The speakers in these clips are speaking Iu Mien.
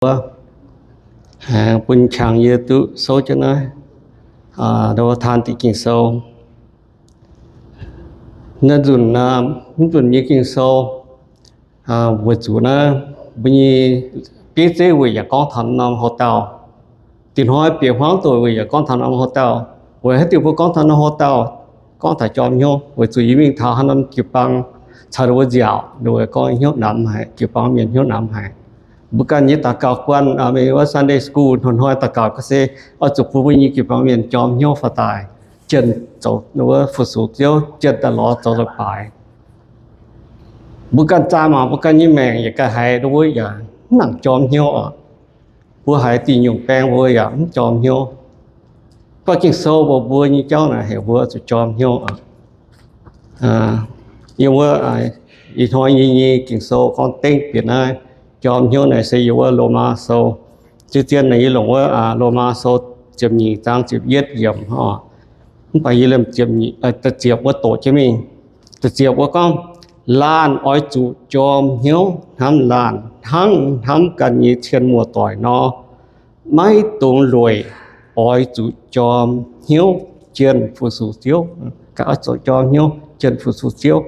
wuov, bun qangx yie duqv souv jienv naaiv, ndo wuov taan diqc Ging-Sou. Naaiv nzunc, mv nzunc nyei Ging-Sou weic zuqc naaiv mbuo nyei bieiv zeiv weic yaac gorngv taux norm houx-dauh. Dinh hnoi bieqc hmuangv doic weic yaac gorngv taux norm houx-dauh. Weic haaix diuc mbuo gorngv taux norm houx-dauh, gorngv taux jorm hnyouv? Weic zuqc yie mingh taux haaix norm jiu-baang caux ninh mbuo nziaauc, ninh mbuo gorngv hnyouv namx haic, jiu-baang mienh hnyouv namx haic. Mbuo ganh nyei daux gaux guanh, mingh wuov Sunday school hnoi-hnoi daux gaux ga'sie oix zuqc bun mbuo nyei jiu-baang mienh jorm hnyouv faaux daaih, jienv zoux wuov fu-sux Ziouv, jienv daaih lorz zoux leiz-baaix. Mbuo ganh zaah mangc mbuo ganh nyei maengc yaac ganh haiz ndo wuov yaac mv nangc jorm hnyouv oc. Mbuo haiz diuc nyungc baeng mbuo yaac mv jorm hnyouv. Mv baac Ging-Sou mbuox mbuo nyei jauv naaic heuc mbuo zuqc jorm hnyouv oc. Yiem wuov ih hnoi nyei, nyei Ging-Sou gorngv dengv bieqc naaiv jorm hnyouv naaic se yiem wuov Lomaa Sou. Zien-zien naaic yie longc wuov Lomaa Sou ziepc nyeic zaang ziepc yietv yiemc oc. Mv baac yie liemh da'ziepc wuov doqc jienv mingh. Da'ziepc wuov gorngv, laanh oix zuqc jorm hnyouv hnamv laanh hnangv hnamv ganh nyei cien muoz-doic nor. Maiv dungx lueic oix zuqc jorm hnyouv jienv fu-sux Ziouv. Gaax oix zuqc jorm hnyouv jienv fu-sux Ziouv.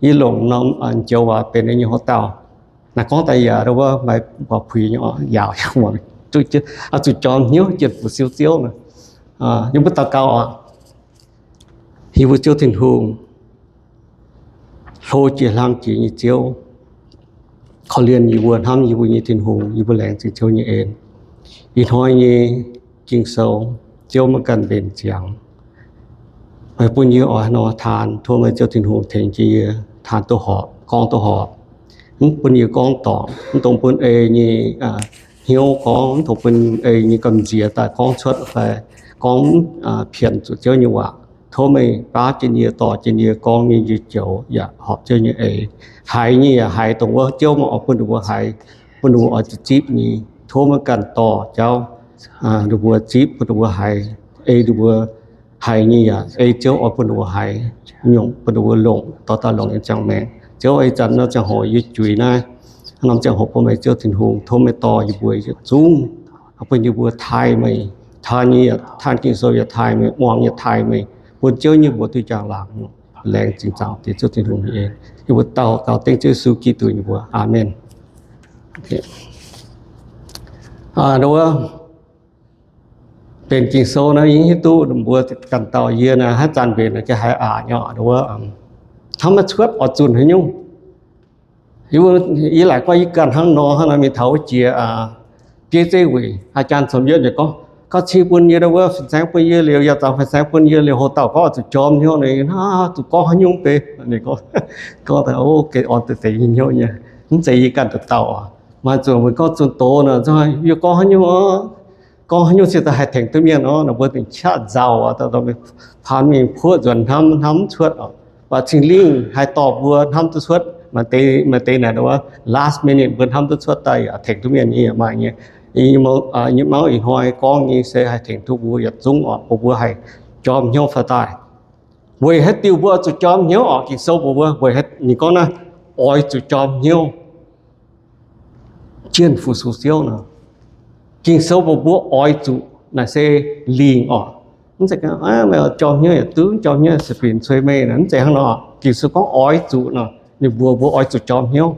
Yie longc norm Joux waac benx nyei houx-dauh. Naaiv gorngv daaih yaac wuov maaih mbuox puix nyei oc, yaauc, oix zuqc jorm hnyouv jienv fu-sux Ziouv. Yie mbuo daux gaux oc. Yie mbuo Ziouv Tin-Hungh, hlo jiex hlang jiex nyei Ziouv, korv-lienh yie mbuo, hnamv yie mbuo nyei Tin-Hungh, yie mbuo laengz zingh Ziouv nyei en. Ih hnoi nyei Ging-Sou, Ziouv maiv ganh mbenc ziangx. Meih bun yie oix haaix nor taan, tov meih Ziouv Tin-Hungh tengx jienv yie taan duqv horpc, gorngv duqv horpc. Mv bun yie gorngv dorngc, mv dungx bun ei nyei hnyouv gorngv, mv dungx bun ei nyei gamh nziex daaih gorngv cuotv fai gorngv pienx zuqc Ziouv nyei waac. Tov meih baav jienv yie, dorh jienv yie, gorngv nyei yie joux yaac horpc Ziouv nyei eix. Haiz nyei yaac haiz dongh wuov Ziouv meih oix bun ninh mbuo haiz, bun ninh mbuo oix zuqc zipv nyei. Tov meih ganh dorh jauv ninh mbuo zipv, bun ninh mbuo haiz, ei ninh mbuo haiz nyei yaac ei Ziouv oix bun ninh mbuo haiz nyungc, bun ninh mbuo longc, dorh daaih longc yiem ziangh maengc. Ziouv, ih zanc norm ziangh hoc yie juix naaiv, norm ziangh hoc bun meih Ziouv Tin-Hungh, tov meih dorh yie mbuo yietc zungv, bun yie mbuo taaih meih, taan nyei yaac taan Ging-Sou yaac taaih meih, muangx yaac taaih meih, bun Ziouv nyei mbuox duqv jangx laangc nyungc. Laengz zingh zaangc Diex Ziouv Tin-Hungh nyei en. Yie mbuo daux gaux dengv Ziouv Yesu Giduc nyei mbuox. Aamen. Wuov, benx Ging-Sou naaiv yie hiuv duqv mbuo ganh dauh yie naaiv haaix zanc mbenc naaiv ga'haaix aqc nyei wuov, hnamv maiv cuotv oix zunh haaix nyungc. Yie laaic guanh yie ganh hnangv nor hnangv naaiv mingh taux wuov jiex bieiv zeiv wuic, aa jaan caux yietv nyei gorngv, gauh cing bun yie wuov, fin-saeng bun yie liuz, yaac zaux fin-saeng bun yie liuz, houx dauh gorngv oix zuqc jorm hnyouv, naaiv zuqc gorngv haaix nyungc deix. Gorngv daaih, o, gengh orn deix nyei hnyouv nyei. Mv zeiz yie ganh dauh dauh aqv. Maaih zuqc mbuo gorngv zunh doz nor, yie gorngv haaix nyungc, gorngv haaix nyungc se daaih haih tengx duqv mienh nor, mbuo dingc qaqv nzauh aqv, paan mingh puoqv nzuonx hnamv, hnamv mv cuotv oc. Mv baac Singx Lingh haih dorh mbuo hnamv duqv cuotv. Maaih deix, maaih deix naaic wuov last minute mbuo hnamv duqv cuotv daaih yaac tengx duqv mienh nyei yaac maaih nyei. Yie mauv ih hnoi gorngv nyei se haih tengx duqv mbuo yietc zungv oc, bun mbuo haih jorm hnyouv faaux daaih. Weic haaix diuc mbuo oix zuqc jorm hnyouv oc? Ging-Sou mbuox mbuo, weic ninh gorngv naaiv, oix zuqc jorm hnyouv jienv fu-sux Ziouv nor. Ging-Sou mbuox mbuo oix zuqc naaic se lingh oc. Mv zeiz gorngv meih jorm hnyouv yaac duqv, jorm hnyouv se binc cuei meih nor, mv zeiz hnangv nor. Ging-Sou gorngv oix zuqc nor, ninh mbuox mbuo oix zuqc jorm hnyouv.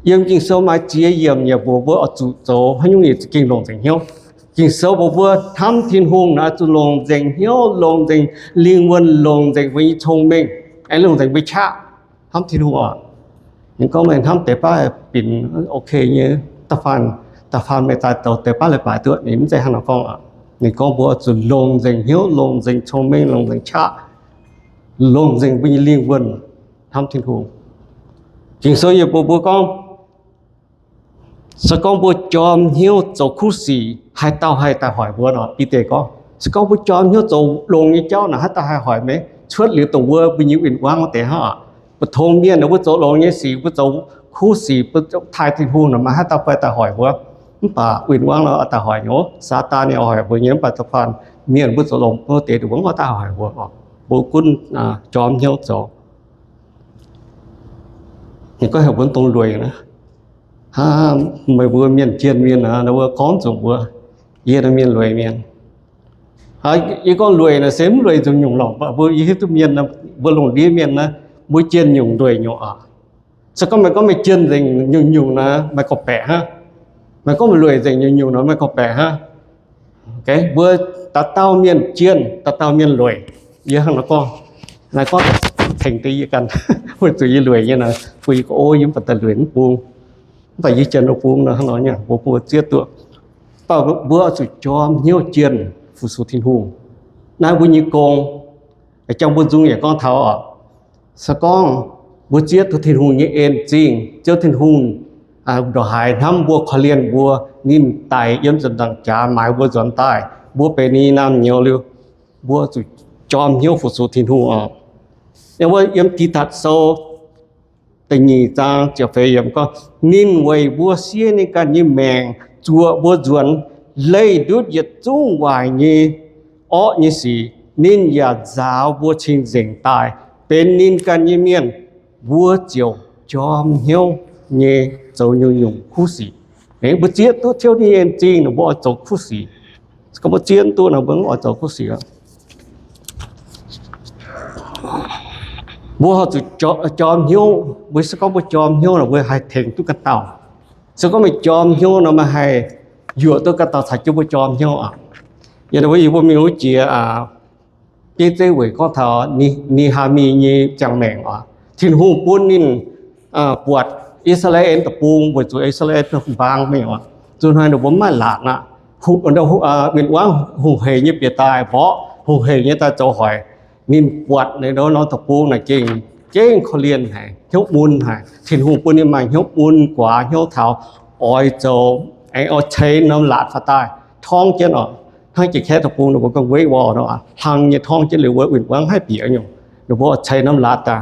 Yiem Ging-Sou maaih ziex yiemc yaac mbuox mbuo oix zuqc zoux haaix nyungc yaac za'gengh longc nzengc hnyouv. Ging-Sou mbuox mbuo hnamv Tin-Hungh naaic zuqc longc nzengc hnyouv, longc nzengc lingh wuonh, longc nzengc mbuo nyei cong-mengh, aengx longc nzengc mbuo qaqv hnamv Tin-Hungh oc. Ninh gorngv meih hnamv deix baav binc ok nyei, da'faanh, da'faanh meih daaih zoux deix baav leiz-baaix duqv, ninh mv zeiz hnangv nor gorngv aqv. Ninh gorngv mbuo zuqc longc nzengc hnyouv, longc nzengc cong-mengh, longc nzengc qaqv, longc nzengc mbuo nyei lingh wuonh hnamv Tin-Hungh. Ging-Sou yaac mbuox mbuo gorngv, se gorngv mbuo jorm hnyouv zoux kuv sic, haaix dauh haih daaih hoic mbuo nor? Bide gorngv, se gorngv mbuo jorm hnyouv zoux longx nyei jauv nor, haaix dauh haih hoic meih? Cuotv liuz dongh wuov mbuo nyei win-wangv wuov deix hnangv. Mbu'ndongx mienh nor, mbuo zoux longx nyei sic, mbuo zoux kuv sic, mbuo taaih Tin-Hungh nor, maaih haaix dauh fai daaih hoic mbuo? Mv baac win-wangv nor daaih hoic nyei. Saadaan ninh hoic mbuo nyei, mv baac da'faanh mienh mbuo zoux longx wuov deix, ninh mbuo mv daaih hoic mbuo oc. Mbuo gunv jorm hnyouv zoux. Ninh gorngv heuc mbuo dongh lueic naaiv. Aa, meih mbuo mienh jienh mienh aac, mbuo gorngv zuqc mbuo, yie naaiv mienh lueic mienh. Yie gorngv lueic naaic se mv lueic nzunc nyungc lorqc, mv baac mbuo yie hiuv duqv mienh, mbuo lungh ndiev mienh naaiv, mbuo jienh nyungc lueic nyungc aqv. Se gorngv meih gorngv meih jienh nzengc nyungc-nyungc naaic, meih gorngv-baeqc hnangv. Meih gorngv meih lueic nzengc nyungc-nyungc naaic, meih gorngv-baeqc hnangv. Mbuo dauh dauh mienh jienh, dauh dauh mienh lueic. Yie hnangv naaiv gorngv, naaiv gorngv tengx deix yie ganh, weic zuqc yie lueic nyei naaic, bun yie gorngv, o, yie mv baac daaih lueic mv bung, mv baac yie jienh mv bung nor, hnangv nor nyei, mbuo, mbuo zieqv duqv. Mv baac mbuo oix zuqc jorm hnyouv jienh fu-sux Tin-Hungh. Naaiv mbuo nyei gong, jangx mbuo nzung yaac gorngv taux oc. Se gorngv mbuo zieqv duqv Tin-Hungh nyei en zingh, Ziouv Tin-Hungh ndongc haaix hnamv mbuo, korv-lienh mbuo, ninh daic yiem ziepc nzaangc jaax maaiz mbuo nzuonx daaih, mbuo benx ninh nyei naamh nyouz liuz, mbuo zuqc jorm hnyouv fu-sux Tin-Hungh oc. Yiem wuov, yiem Tidatc Sou da'nyeic zaang ziepc feix yiemc gorngv, ninh weic mbuo siev ninh ganh nyei maengc zuoqc mbuo nzuonx leih ndutv yietc zungv waaic nyei orqv nyei sic. Ninh yaac nzaaux mbuo cing-nzengc daaih benx ninh ganh nyei mienh. Mbuo ziouc jorm hnyouv nyei zoux nyungc-nyungc kuv sic. Mbuo zieqv duqv Ziouv nyei en zingh nor, mbuo oix zoux kuv sic. Se gorngv mbuo zieqv duqv nor, mbuo mv oix zoux kuv sic aqv. Mbuo oix zuqc jorm hnyouv. Mbuo se gorngv mbuo jorm hnyouv nor, mbuo haih tengx duqv ganh dauh. Se gorngv meih jorm hnyouv nor, meih haih yuoqc duqv ganh dauh caux jienv mbuo jorm hnyouv aqv. Yie mbuo, yie mbuo mingh wuov jiex bieiv zeiv weic gorngv taux Ne^haa^mi nyei ziangh maengc oc. Tin-Hungh bun ninh buatc I^saa^laa^en Deic-Bung weic zuqc I^saa^laa^en mbaang mingh oc. Zuqc hnoi ninh mbuo mv maaih laatc aqv. Win-wangv hungh hec nyei bieqc daaih mborqv, hungh hec nyei daaih zoux hoic. Ninh buatc naaiv norm deic-bung naaic gengh, gengh korv-lienh haic, hnyouv mun haic. Tin-Hungh bun ninh maaih hnyouv mun guaax hnyouv taux oix zoux, aengx oix ceix norm laatc faaux daaih torngv jienv oc. Hnangv Janx-Kaeqv Deic-Bung ninh mbuo gorngv Great Wall nor, hlang nyei torngv jienv liuz wuov win-wangv haih bieqc nyungc. Ninh mbuo oix ceix norm laatc daaih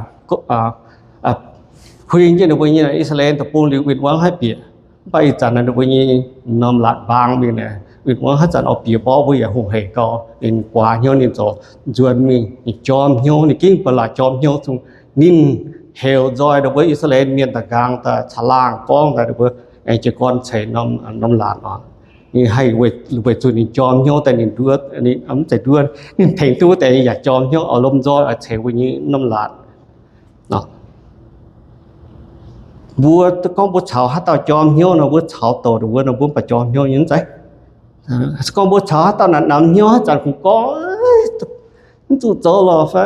huing jienv ninh mbuo nyei I^saa^laa^en Deic-Bung liuz win-wangv haih bieqc. Mv baac ih zanc ninh mbuo nyei norm laatc mbaang mingh naaic, win-wangv haaix zanc oix bieqc mborqv mbuo yaac hungh hec gau. Ninh guaax hnyouv ninh zoux nzuonx mingh, ninh jorm hnyouv, ninh gengh ba'laqc jorm hnyouv zungv. Ninh heuc nzoih ninh mbuo I^saa^laa^en mienh daaih nqaang daaih caangh laangh gorngv daaih ninh mbuo aengx jiez gorn ceix norm laatc oc. Ninh haih weic zuqc ninh jorm hnyouv daaih ninh nduov, mv zeiz nduov, ninh tengx duqv wuov deix yaac jorm hnyouv oix lomh nzoih oix ceix mbuo nyei norm laatc. Mbuo gorngv mbuo caux haaix dauh jorm hnyouv nor, mbuo caux douc ninh mbuo nor, mbuo mv baac jorm hnyouv nyei mv zeiz. Se gorngv mbuo caux haaix dauh naaic namx hnyouv haaix zanc kungx gorngv, mv zuqc zoux lorqc fai,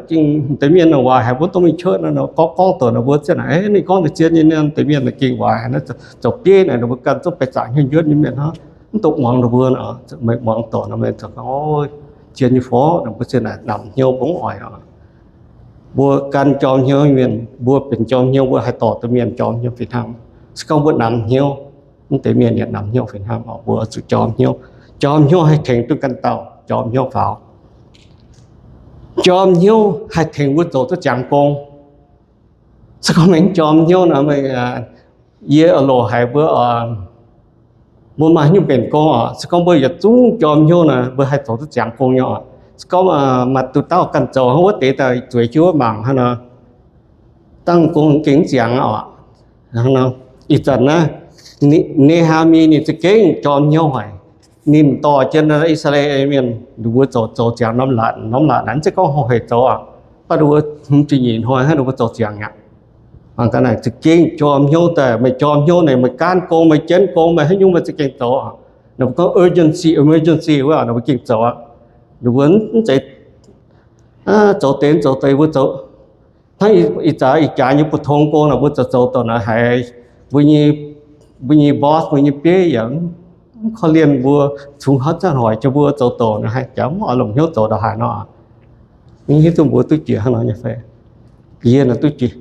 gengh deix mienh naaic waaic haic, mbuo dongh mingh cuotv nor, gorngv gorngv douc ninh mbuo ziouc naaic, ninh gorngv naaic zien nyei, deix mienh naaic gengh waaic haic, naaiv zoux bieiv naaic ninh mbuo ganh zungv baeqc zaqc hnyouv njuotv nyei mienh hnangv. Mv dungx muangx ninh mbuo, meih muangx douc nor meih ziouc gorngv, zien nyei fai? Ninh mbuo ziouc naaic namx hnyouv mbuo mv oix oc. Mbuo gan jorm hnyouv mienh, mbuo benx jorm hnyouv, mbuo haih dorh duqv mienh jorm hnyouv fih hnangv. Se gorngv mbuo namx hnyouv, mv deix mienh yaac namx hnyouv fih hnangv oc. Mbuo zuqc jorm hnyouv. Jorm hnyouv haih tengx duqv ganh dauh jorm hnyouv faaux. Jorm hnyouv haih tengx mbuo zoux duqv ziangx gong. Se gorngv meih mv jorm hnyouv nor, meih, yie oix loc haiz mbuo, mbuo maaih nyungc mbenc gong oc. Se gorngv mbuo yietc zungv jorm hnyouv nor, mbuo haih zoux duqv ziangx gong nyei oc. Se gorngv maaih duqv dauh ganh zoux hnangv wuov deix daaih zueiz jienv wuov mangc hnangv nor, dangh gong gengh mv ziangx oc. Ih zanc naaiv, Ne^haa^mi ninh za'gengh jorm hnyouv haic. Ninh dorh jienv I^saa^laa^en mienh, ninh mbuo zoux, zoux ziangx norm laatc, norm laatc naaiv mv zeiz gorngv hungh hec zoux aqv. Mv baac ninh mbuo hmz ziepc nyeic hnoi hnangv ninh mbuo zoux ziangx aqv. Mangc gaax naaic, za'gengh jorm hnyouv daaih. Meih jorm hnyouv naaic, meih gaanv gong, meih jienv gong, meih haaix nyungc meih za'gengh zoux aqv. Ninh mbuo gorngv urgency, emergency wuov, ninh mbuo gengh zoux aqv. Ninh mbuo mv zeiz zoux deix zoux deix mbuo zoux. Hnangv ih zanc ih jaax nyei 普通 gong naaic, mbuo zoux zoux douc naaic haiz mbuo nyei, mbuo nyei boss, mbuo nyei bieiv yaac mv korv-lienh mbuo, cungx haaix zanc hoic jiex mbuo zoux douc naaic haiz jaax mv oix longc hnyouv zoux ndongc haaix nor. Mv hiuv duqv mbuo duqv jiex hnangv nor nyei fai? Yie naaic duqv jiex,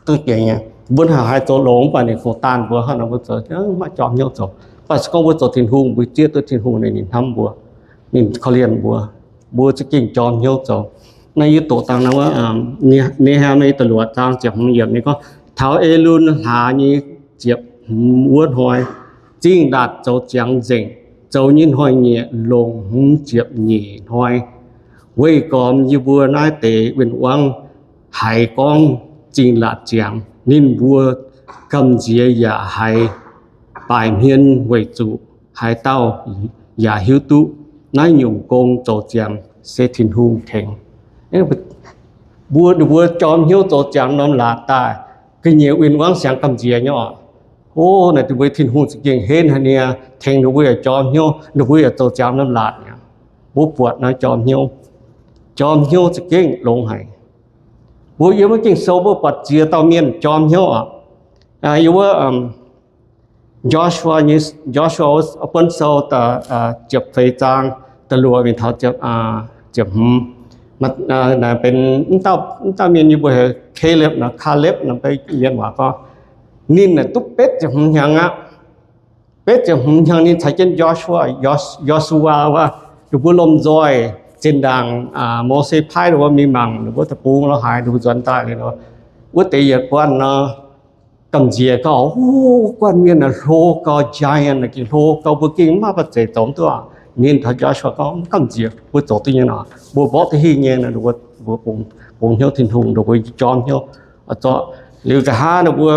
duqv jiex nyei. Mbuo haiz haiz zoux longx, mv baac ninh kungx daanh mbuo hnangv nor, mbuo zoux maiv jorm hnyouv zoux. Mv baac se gorngv mbuo zoux Tin-Hungh, mbuo zieqv duqv Tin-Hungh ninh, ninh hnamv mbuo, ninh korv-lienh mbuo, mbuo za'gengh jorm hnyouv zoux. Naaiv yie doqc dangh naaiv wuov, Ne^haa^mi da'luoqc zaang ziepc hmz yiemc ninh gorngv, taux Elun hlaax nyei ziepc hmz wuov hnoi, zingh laatc zoux ziangx nzengc, zoux nyei hnoi-nyieqc longc hmz ziepc nyeic hnoi. Weih gormx yie mbuo naaiv deix win-wangv haiz gorngv zingh laatc ziangx, ninh mbuo gamh nziex yaac haiz Baaic hmien weic zuqc haaix dauh yaac hiuv duqv naaiv nyungc gong zoux ziangx se Tin-Hungh tengx. Mbuo, ninh mbuo jorm hnyouv zoux ziangx norm laatc daaih, ga'nyiec win-wangv siangx gamh nziex nyei oc. O, naaic ninh mbuo Tin-Hungh za'gengh henv haic niaa, tengx ninh mbuo yaac jorm hnyouv, ninh mbuo yaac zoux ziangx norm laatc mi'aqv. Mbuo buatc naaiv jorm hnyouv, jorm hnyouv za'gengh longx haic. Mbuo yiem wuov Ging-Sou mbuo buatc ziex dauh mienh jorm hnyouv oc. Yiem wuov Joshua, Joshua buonv sou ziepc feix zaang da'luoqc mingh taux ziepc hmz. Naaiv benx mv dauh mienh yie mbuo heuc Caleb nor, Kaalepv nor, mienh waac gorngv. Ninh naaic duqv betv ziepc hmz hnyangx aqv. Betv ziepc hmz hnyangx ninh caux jienv Joshua, Yo^su^waa wuov, ninh mbuo lomh nzoih zinh ndaangc Mose paaiv ninh mbuo mingh mangc ninh mbuo deic-bung lorz haaix ninh mbuo nzuonx daaih liuz nor, wuov deix yietc guanh nor, gamh nziex gauh, wuov guanh mienh naaic hlo gauh, giant naaic gengh hlo gauh, mbuo gengh mv maaih ba'zeic zoux duqv. Ninh taux Joshua gorngv, gamh nziex, mbuo zoux duqv nyei nor, mbuo mborqv duqv hingh nyei nor, mbuo bungx hnyouv Tin-Hungh, mbuo jorm hnyouv. Zorqv liuz nqa'haav ninh mbuo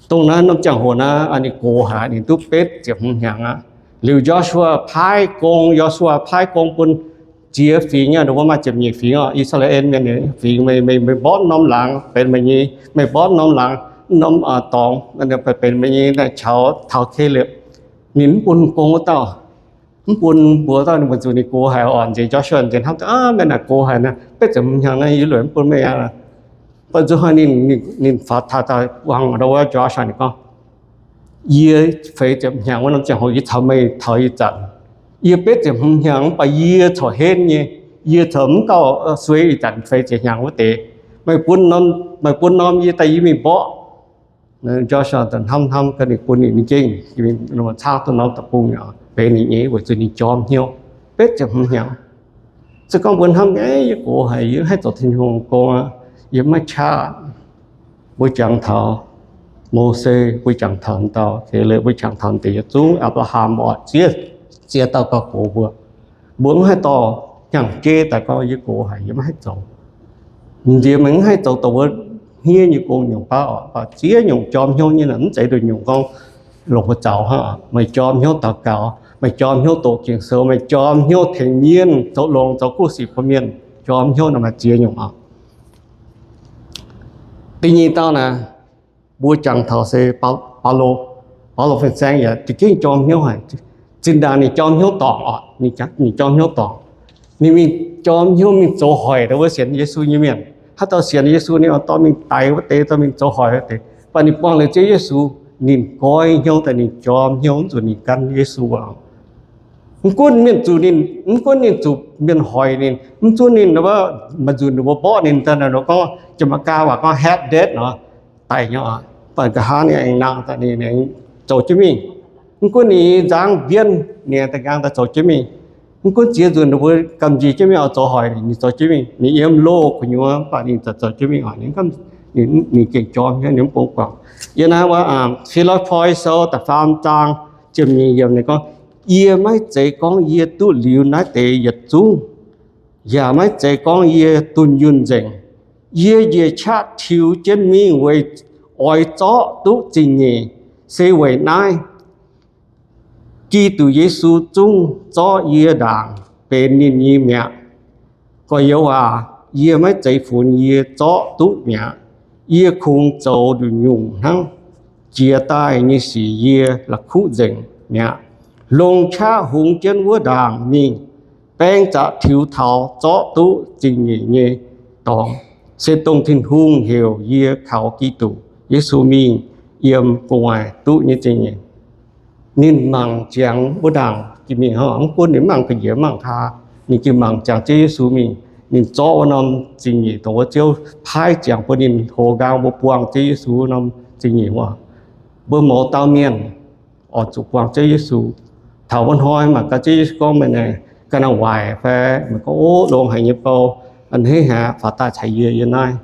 dongh naaiv norm ziangh hoc naaiv ninh gox haic, ninh duqv betv ziepc hmz hnyangx aqv. Liuz Joshua paaiv gong, Joshua paaiv gong bun ziex fingx, ninh mbuo maaih ziepc nyeic fingx oc. I^saa^laa^en Mienh fingx, meih mborqv norm laangz benx meih nyei, meih mborqv norm laangz, norm dorngx benx meih nyei, naaic taux Caleb. Ninh mv bun gong wuov dauh, mv bun mbuo dauh, ninh mbuo zuqc ninh gox haic oc. Nziex Joshua nziex hnamv, aav, meih naaic gox haic naaiv, betv ziepc hmz hnyangx naaiv yie lueic mv bun meih aqv. Mv baac nzunc hnoi ninh, ninh faaux taux daaih buangh ndau wuov Joshua ninh gorngv, yie feix ziepc hnyangx wuov norm ziangh hoc yie caux meih taux ih zanc. Yie betv ziepc hmz hnyangx mv baac yie corc henv nyei, yie corc mv gauh suei ih zanc feix ziepc hnyangx wuov deix. Meih bun norm, meih bun norm yie daaih yie mingh mborqv. Joshua hnamv hnamv gaax ninh bun ninh, ninh gengh caangv duqv norm deic-bung benx ninh nyei weic zuqc ninh jorm hnyouv betv ziepc hmz hnyangx. Se gorngv mbuo hnamv, yie gox haic, yie mv haih zoux Tin-Hungh gong aqv, yie mv maaih qaqv. Mbuo jangx taux Mose, mbuo jangx taux dauh Caleb, mbuo jangx taux deix yietc zungv Apc^laa^ham oc, ziex, ziex dauh gauh gox mbuo. Mbuo mv haih dorh hnyangx-jeiv daaih gorngv yie gox haic, yie mv haih zoux. Nziex meih mv haih zoux dongh wuov hniev nyei gong nyungc baav oc. Mv baac ziex nyungc jorm hnyouv nyei naaic mv zeiz nduqc nyungc gorngv longc mbuo zaux hnangv. Meih jorm hnyouv daux gaux, meih jorm hnyouv doqc Ging-Sou, meih jorm hnyouv tengx mienh zoux longx zoux kuv sic bun mienh, jorm hnyouv naaic maaih ziex nyungc oc. Da'nyeic dauh naaic, mbuo jangx taux se Baulo. Baulo fin-saeng yaac za'gengh jorm hnyouv haic. Zinh ndaangc ninh jorm hnyouv dorngc oc, ninh jorm hnyouv dorngc. Ninh mingh jorm hnyouv mingh zoux hoic dongh wuov sienx Yesu nyei mienh. Haaix dauh sienx Yesu ninh oix dorh mingh daix wuov deix, dorh mingh zoux hoic wuov deix. Mv baac ninh buangh liuz Ziouv Yesu, ninh goiv hnyouv daaih, ninh jorm hnyouv mv zuqc ninh gan Yesu oc. Mv gunv mienh zuqc ninh, mv gunv ninh zuqc mienh hoic ninh, mv gunv ninh maaih nzunc ninh mbuo mborqv ninh daaih, ninh gorngv, Janx-Meigaa waac gorngv help desk nor, daic nyei oc. Mv baac nqa'haav ninh aengx nangh daaih, ninh aengx zoux jienv mingh. Mv gunv ninh nzangv mbienv, ninh aengx daaih nqaang daaih zoux jienv mingh. Mv gunv ziex nzunc ninh mbuo gamh nziex jienv mingh oix zoux hoic ninh, ninh zoux jienv mingh. Ninh yiem loh gu'nyuoz mv baac ninh zoux jienv mingh oc. Ninh gengh jorm hnyouv, ninh mv bungx guangc. Yiem naaiv wuov Fi^lipv^poi Sou da'faam zaang ziepc nyeic yiemc ninh gorngv, Yie maiv zeiz gorngv yie duqv liuz naaiv deix yietc zungv, yaac maiv zeiz gorngv yie dunh yunh nzengc. Yie njiec qaqv tiux jienv mingh weic oix zorqv duqv zingh nyeic. Se weic naaiv Giduc Yesu zungv zorqv yie ndaangc benx ninh nyei mi'aqv. Gorx-youz aac, yie maiv zeiz funx yie zorqv duqv mi'aqv. Yie kungx zoux nduqc nyungc hnangv. Jiex daaih nyei sic yie la'kuqv nzengc mi'aqv. Longc qaqv hungx jienv wuov ndaangc mingh, baeng zaqc tiux taux zorqv duqv zingh nyeic nyei dorngx, se dongh Tin-Hungh heuc yie kaux Giduc Yesu mingh yiem gu'nguaaic duqv nyei zingh nyeic. Ninh mangc ziangx wuov ndaangc mingh hnangv, mv gunv ninh mv mangc ga'nyiec, mv mangc haaix, ninh gengh mangc ziangx Ziouv Yesu mingh. Ninh zorqv wuov norm zingh nyeic dongh wuov Ziouv paaiv ziangx bun ninh hoz nqaang mbuo buangh Ziouv Yesu wuov norm zingh nyeic wuov. Mbuo mouz dauh mienh oix zuqc buangh Ziouv Yesu. Taux wuov hnoi mangc gaax Ziouv Yesu gorngv, meih naaic ga'naaiv waaic fai meih gorngv, Ov, longx haic nyei bou, a'hneiv haic, faaux daaih caux yie yiem naaiv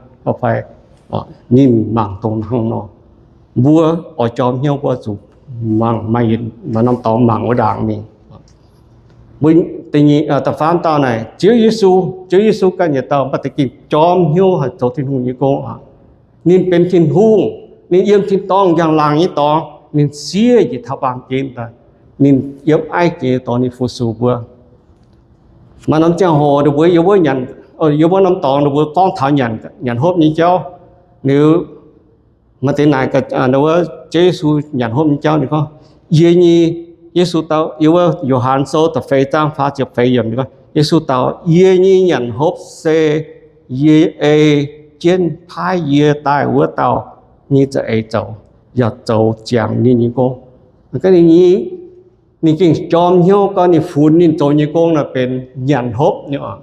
fai? Ninh mangc dongh hnangv nor. Mbuo oix jorm hnyouv mbuo zuqc mangc maaih norm dorngx mangc wuov ndaangc mingh. Da'faam dauh naaic Ziouv Yesu. Ziouv Yesu ganh yietc dauh mv baac da'gengh jorm hnyouv haih zoux Tin-Hungh nyei gong aqv. Ninh benx Tin-Hungh, ninh yiem tin-dorngh njang-laangc nyei dorngx. Ninh siev njiec taux baamh gen daaih, ninh yiem aiv jiex dorh ninh fu-sux mbuo. Maaih norm ziangh hoc ninh mbuo yiem wuov, yiem wuov norm dorngx ninh mbuo gorngv taux nyanc hopv nyei jauv. Liuz maaih deix naaic, wuov Ziouv Yesu nyanc hopv nyei jauv ninh gorngv, Yie nyei, Yesu dau, yiem wuov Yo^han Sou da'feix zaang faah ziepc feix yiemc ninh gorngv, Yesu dau, Yie nyei nyanc hopv se yie ei jienv paaiv yie daaih wuov dauh nyei za'eix zoux, yaac zoux ziangx ninh nyei gong. Ninh gengh jorm hnyouv gorngv ninh funx ninh zoux nyei gong naaic benx nyanc hopv nyei oc.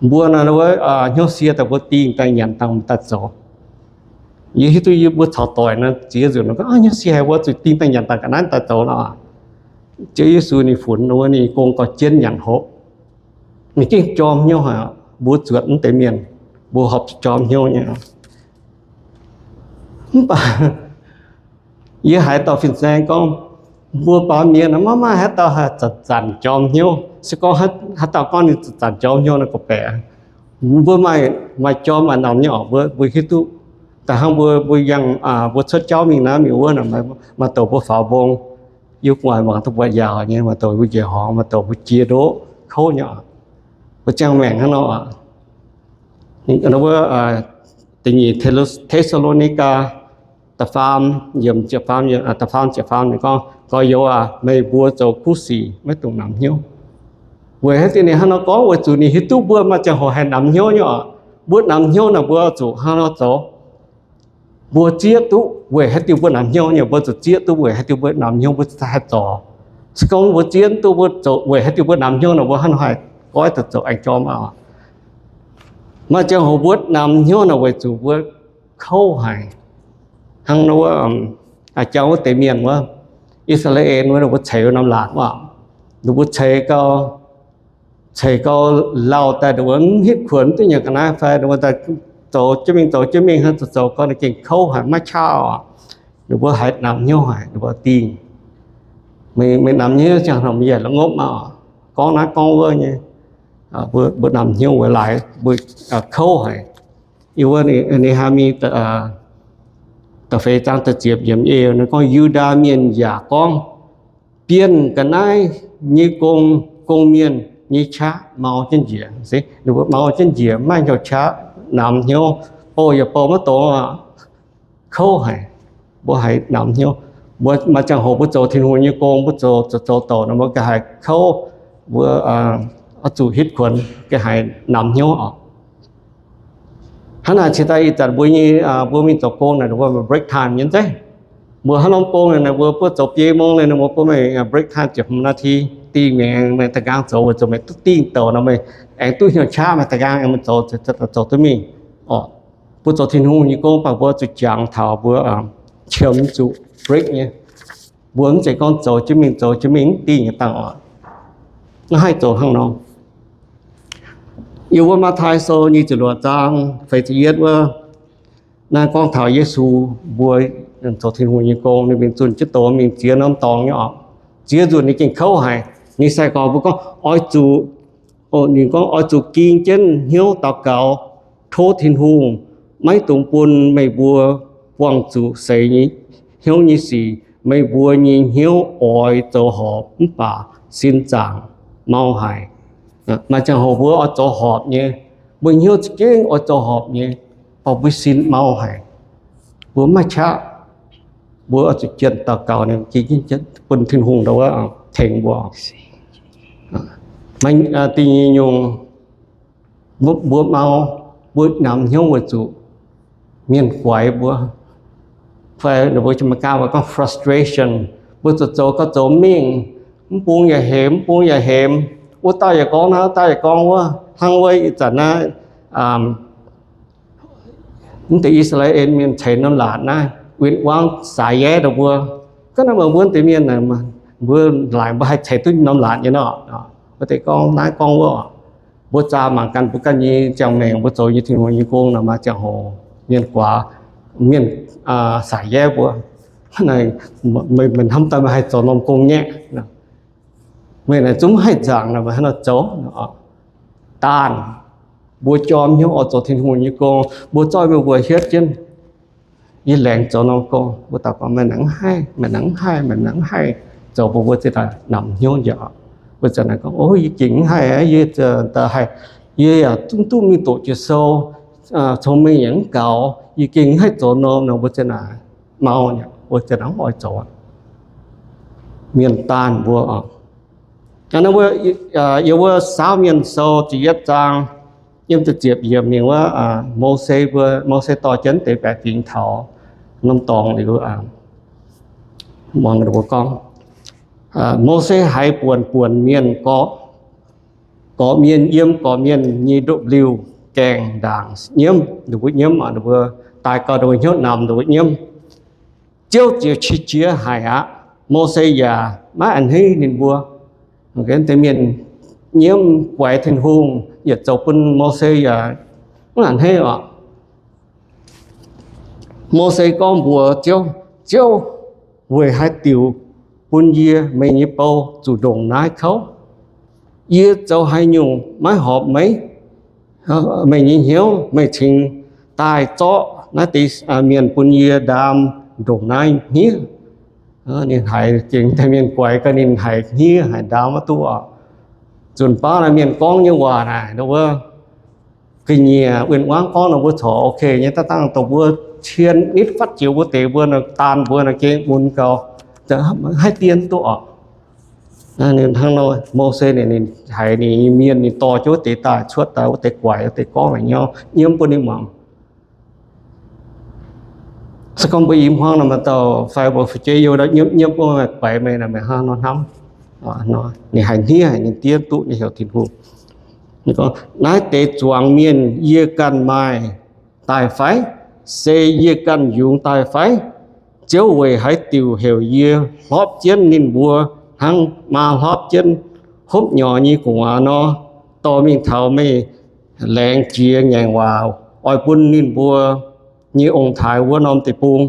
Mbuo naaic wuov hnyouv sie daaih mbuo dingh daaih nyanc dangh daaih zoux. Yie hiuv duqv yie mbuo caux doic naaiv ziex nzunc gorngv, Hnyouv sie haic, mbuo zuqc dingh daaih nyanc daaih ga'naaiv daaih zoux nor. Ziouv Yesu ninh funx wuov ninh gong gauh jienv nyanc hopv. Ninh gengh jorm hnyouv haic. Mbuo zuotc mv deix mienh, mbuo horpc zuqc jorm hnyouv nyei. Mv baac yie haiz dauh fin-saeng gorngv, mbuo baamh mienh maiv maaih haaix dauh haih zanc-zanc jorm hnyouv. Se gorngv haaix dauh gorngv ninh zanc-zanc jorm hnyouv naaiv gorngv-baeqc. Mbuo maaih, maaih jorm maaih namx nyei oc, mbuo, mbuo hiuv duqv. Da'hnangv mbuo, mbuo yangh, mbuo cuotv jauv mingh naaiv mingh wuov, maaih douc mbuo faaux mbong, yiem gu'nguaaic mangc duqv buatc yaauc nyei, maaih douc mbuo njiec horngz, maaih douc mbuo jiex ndoqv kouv nyei oc. Mbuo ziangh maengc hnangv nor oc. Wuov, Da'nyeic Te^saa^lo^ni^gaa da'faam, yiemc ziepc faam, da'faam ziepc faam ninh gorngv, Gorx-youz aac, meih mbuo zoux kuv sic maiv dungx namx hnyouv. Weic haaix diuc ninh hnangv nor gorngv? Weic zuqc ninh hiuv duqv mbuo maaih ziangh hoc haih namx hnyouv nyei oc. Mbuo namx hnyouv naaic mbuo zuqc hnangv nor zoux. Mbuo zieqv duqv weic haaix diuc mbuo namx hnyouv nyei, mbuo zuqc zieqv duqv weic haaix diuc mbuo namx hnyouv mbuo haih zoux. Se gorngv mbuo zieqv duqv mbuo zoux weic haaix diuc mbuo namx hnyouv naaic, mbuo hnangv nor haih goiv duqv zoux aengx jorm aqv. Maaih ziangh hoc mbuo namx hnyouv naaic weic zuqc mbuo kouv haic. Hnangv nor wuov, a'jang wuov deix mienh wuov, I^saa^laa^en wuov, ninh mbuo ceix wuov norm laatc wuov, ninh mbuo ceix gau, ceix gau lauh daaih, ninh mbuo mv hitv kuonx duqv nyanc ga'naaiv fai, ninh mbuo daaih zoux jienv mingh zoux jienv mingh hnangv, zoux zoux gau ninh gengh kouv haic maiv qaqv oc. Ninh mbuo haiz namx hnyouv haic, ninh mbuo dingh. Meih namx hnyouv ziangh hoc meih yaac la'ngopv maah oc. Gorngv naaiv gorngv wuov nyei, mbuo namx hnyouv weic laaix mbuo kouv haic. Yiem wuov Ne^haa^mi da'feix zaang da'ziepc yiemc eix ninh gorngv, Yu^ndaa Mienh yaac gorngv, Bienh ga'naaiv nyei gong, gong mienh nyei qaqv mau jienv njiec. Ninh mbuo mau jienv njiec, maiv hnyouv qaqv, namx hnyouv, bouh yaac bouh maiv dongz, kouv haic. Mbuo haiz namx hnyouv. Mbuo maaih ziangh hoc mbuo zoux Tin-Hungh nyei gong, mbuo zoux zoux zoux douc nor, mbuo ga'haiz kouv, mbuo oix zuqc hitv kuonx, ga'haiz namx hnyouv oc. Hnangv naaic cingx daaih ih zanc mbuo nyei, mbuo mingh zoux gong naaic, mbuo maaih break time nyei zeiv. Mbuo hnangv norm gong naaic, mbuo buov zoux biei mong liuz, mbuo maaih break time ziepc hmz นาที, dingh mingh aengx da'nqaang zoux, weic zuqc meih duqv dingh douc nor, meih aengx duqv hnyouv qaqv, meih da'ngaang aengx zoux, zoux duqv mingh oc. Mbuo zoux Tin-Hungh nyei gong, mv baac mbuo zuqc jangx taux mbuo qiemx zuqc break nyei. Mbuo mv zeiz gorngv zoux jienv mingh zoux jienv mingh mv dingh nyei dangh oc. Maiv haih zoux hnangv nor. Yiem wuov Matv^taai Sou nyic ziepc luoqc zaang feix ziepc yietv wuov, naaiv gorngv taux Yesu mbuo zoux Tin-Hungh nyei gong, ninh mingh zunh jienv doz mingh ziex norm dorngx nyei oc. Ziex nzunc ninh gengh kouv haic. Ninh sai-gorx mbuo gorngv oix zuqc, ninh gorngv oix zuqc ging jienv hnyouv daux gaux tov Tin-Hungh maiv dungx bun meih mbuo buangh zuqc seix hnyouv nyei sic. Meih mbuo nyei hnyouv oix zoux horpc mv baac sin zaangc mau haic. Maaih ziangh hoc mbuo oix zoux horpc nyei, mbuo hnyouv za'gengh oix zoux horpc nyei, baac mbuo sin mau haic. Mbuo maiv qaqv. Mbuo oix zuqc jienv daux gaux, bun Tin-Hungh ndau wuov tengx mbuo. Da'nyeic nyungc, mbuo mau, mbuo namx hnyouv weic zuqc mienh guaix mbuo, fai mbuo Janx-Meigaa gorngv frustration. Mbuo zoux zoux gauh zoux mingh, mv bung yaac hemx, mv bung yaac hemx, wuov dauh yaac gorngv naaiv, wuov dauh yaac gorngv wuov. Hnangv wuov ih zanc naaiv, mv deix I^saa^laa^en Mienh ceix norm laatc naaiv, win-wangv saaix yaev dongh mbuo. Ga'naaiv meih mbuo deix mienh, mbuo laaic mbuo haih ceix duqv norm laatc nyei nor. Mbuo deix gorngv naaiv gorngv wuov, mbuo zaah mangc ganh mbuo ganh nyei ziangh maengc, mbuo zoux nyei Tin-Hungh nyei gong naaic, maaih ziangh hoc mienh guaax, mienh saaix yaev mbuo. Meih hnamv daaih meih haih zoux norm gong nyei, meih naaic zungv maiv haih nzaangc nor, meih hnangv naaiv zoux. Daanh mbuo jorm hnyouv oix zoux Tin-Hungh nyei gong, mbuo zorqv mingh mbuoqc hietv jienv. Yie laengz zoux norm gong. Mbuo daux gaux, meih nangc haih, meih nangc haih, meih nangc haih, zoux bun mbuo zinh ndaangc namx hnyouv njiec. Mbuo zinh ndaangc gorngv, O, yie gengh mv haih aqv. Yie, yie yaac mv duqv mingh doqc jiex sou, cong-mengh yaac mv gaux, yie gengh mv haih zoux norm nor. Mbuo zinh ndaangc mau, mbuo zinh ndaangc mv oix zoux. Mienh daanh mbuo oc. Yiem wuov Saauv Mienh Sou ziepc yietv zaang, yiem da'ziepc yiemc mingh wuov, Mose mbuo, Mose dorh jienv deix baeqc fingx taux norm dorngx liuz, muangx mbuo gorngv, Mose haiz buonc buonc mienh gorqv, gorqv-mienh yiem gorqv-mienh nyei ndopv-liuh gaengh ndaangc nyiemv, ninh mbuo nyiemv, ninh mbuo daaih gau, ninh mbuo hnyouv namx, ninh mbuo nyiemv. Ziouv ziouc qiex jiez haic aqv. Mose yaac maiv a'hneiv ninh mbuo. Deix mienh nyiemv guaix Tin-Hungh, yietc zoux bun Mose yaac mv a'hneiv oc. Mose gorngv mbuox Ziouv, Ziouv, weic haaix diuc bun yie, meih nyei bou, zuqc ndongc naaiv kouv? Yie zoux haaix nyungc maiv horpc meih? Meih nyei hnyouv, meih cingx daaih zorqv naaiv deix mienh bun yie ndaam ndongc naaiv hniev. Ninh haiz gengh deix mienh guaix gau, ninh haiz hniev haic, ndaam maiv duqv oc. Nzunc baav naaiv mienh gorngv nyei waac naaic, wuov ga'nyiec win-wangv gorngv nor mbuo corc ok nyei, daaih dangh dongh mbuo cien nitv fatv jiex mbuo deix, mbuo daanh mbuo naaic gengh mun gau, haih dien duqv oc. Ninh hnangv nor, Mose ninh haiz ninh nyei mienh, ninh dorh jienv wuov deix daaih, cuotv daaih wuov deix guaix, wuov deix gorngv la'nyauv nyiemv bun ninh muangx. Se gorngv mbuo i hmuangv nor, maaih dauh fai mbuo fu'jueiv youh nyiemv nyiemv bun meih, guaix meih nor, meih hnangv nor hnamv. Ninh haiz hniev haic, ninh dien duqv, ninh heuc Tin-Hungh. Naaiv deix zuangx mienh yie ganh maaih daaih fai? Se yie ganh yungz daaih fai? Ziouv weic haaix diuc heuc yie hlorpv jienv ninh mbuo hnangv maa hlorpv jienv hopv nyorx nyei gu'nguaaz nor? Dorh mingh taux meih laengz jiex ngaengc waac oix bun ninh mbuo nyei ong-taaix wuov norm deic-bung.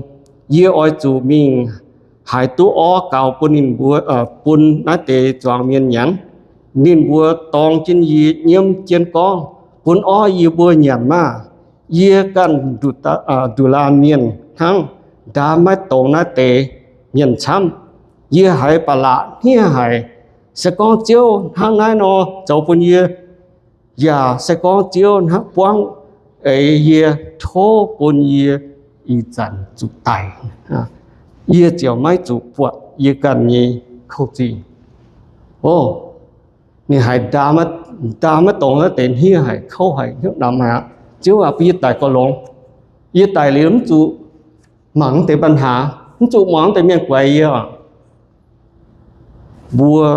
Yie oix zuqc mingh haaix duqv orv gaux bun ninh mbuo, bun naaiv deix zuangx mienh nyanc? Ninh mbuo dorng jienv yie nyiemv jienv gorngv, Bun orv yie mbuo nyanc maah! Yie ganh nduqc laanh mienh hnangv, ndaam maiv dongz naaiv deix mienh camv. Yie haiz ba'laqc hniev haic. Se gorngv Ziouv hnangv naaiv nor zoux bun yie, yaac se gorngv Ziouv hnangv buangv eix yie, tov bun yie ih zanc zuqc daic, yie ziouc maiv zuqc buatc yie ganh nyei kouv zingh. O, ninh haiz ndaam maiv dongz naaiv deix hniev haic, kouv haic, hnyouv namx haic aqv. Ziouv aac, bun yie daic gauh longx. Yie daic liuz mv zuqc mangc deix ปัญหา, mv zuqc muangx deix mienh guaix yie oc. Mbuo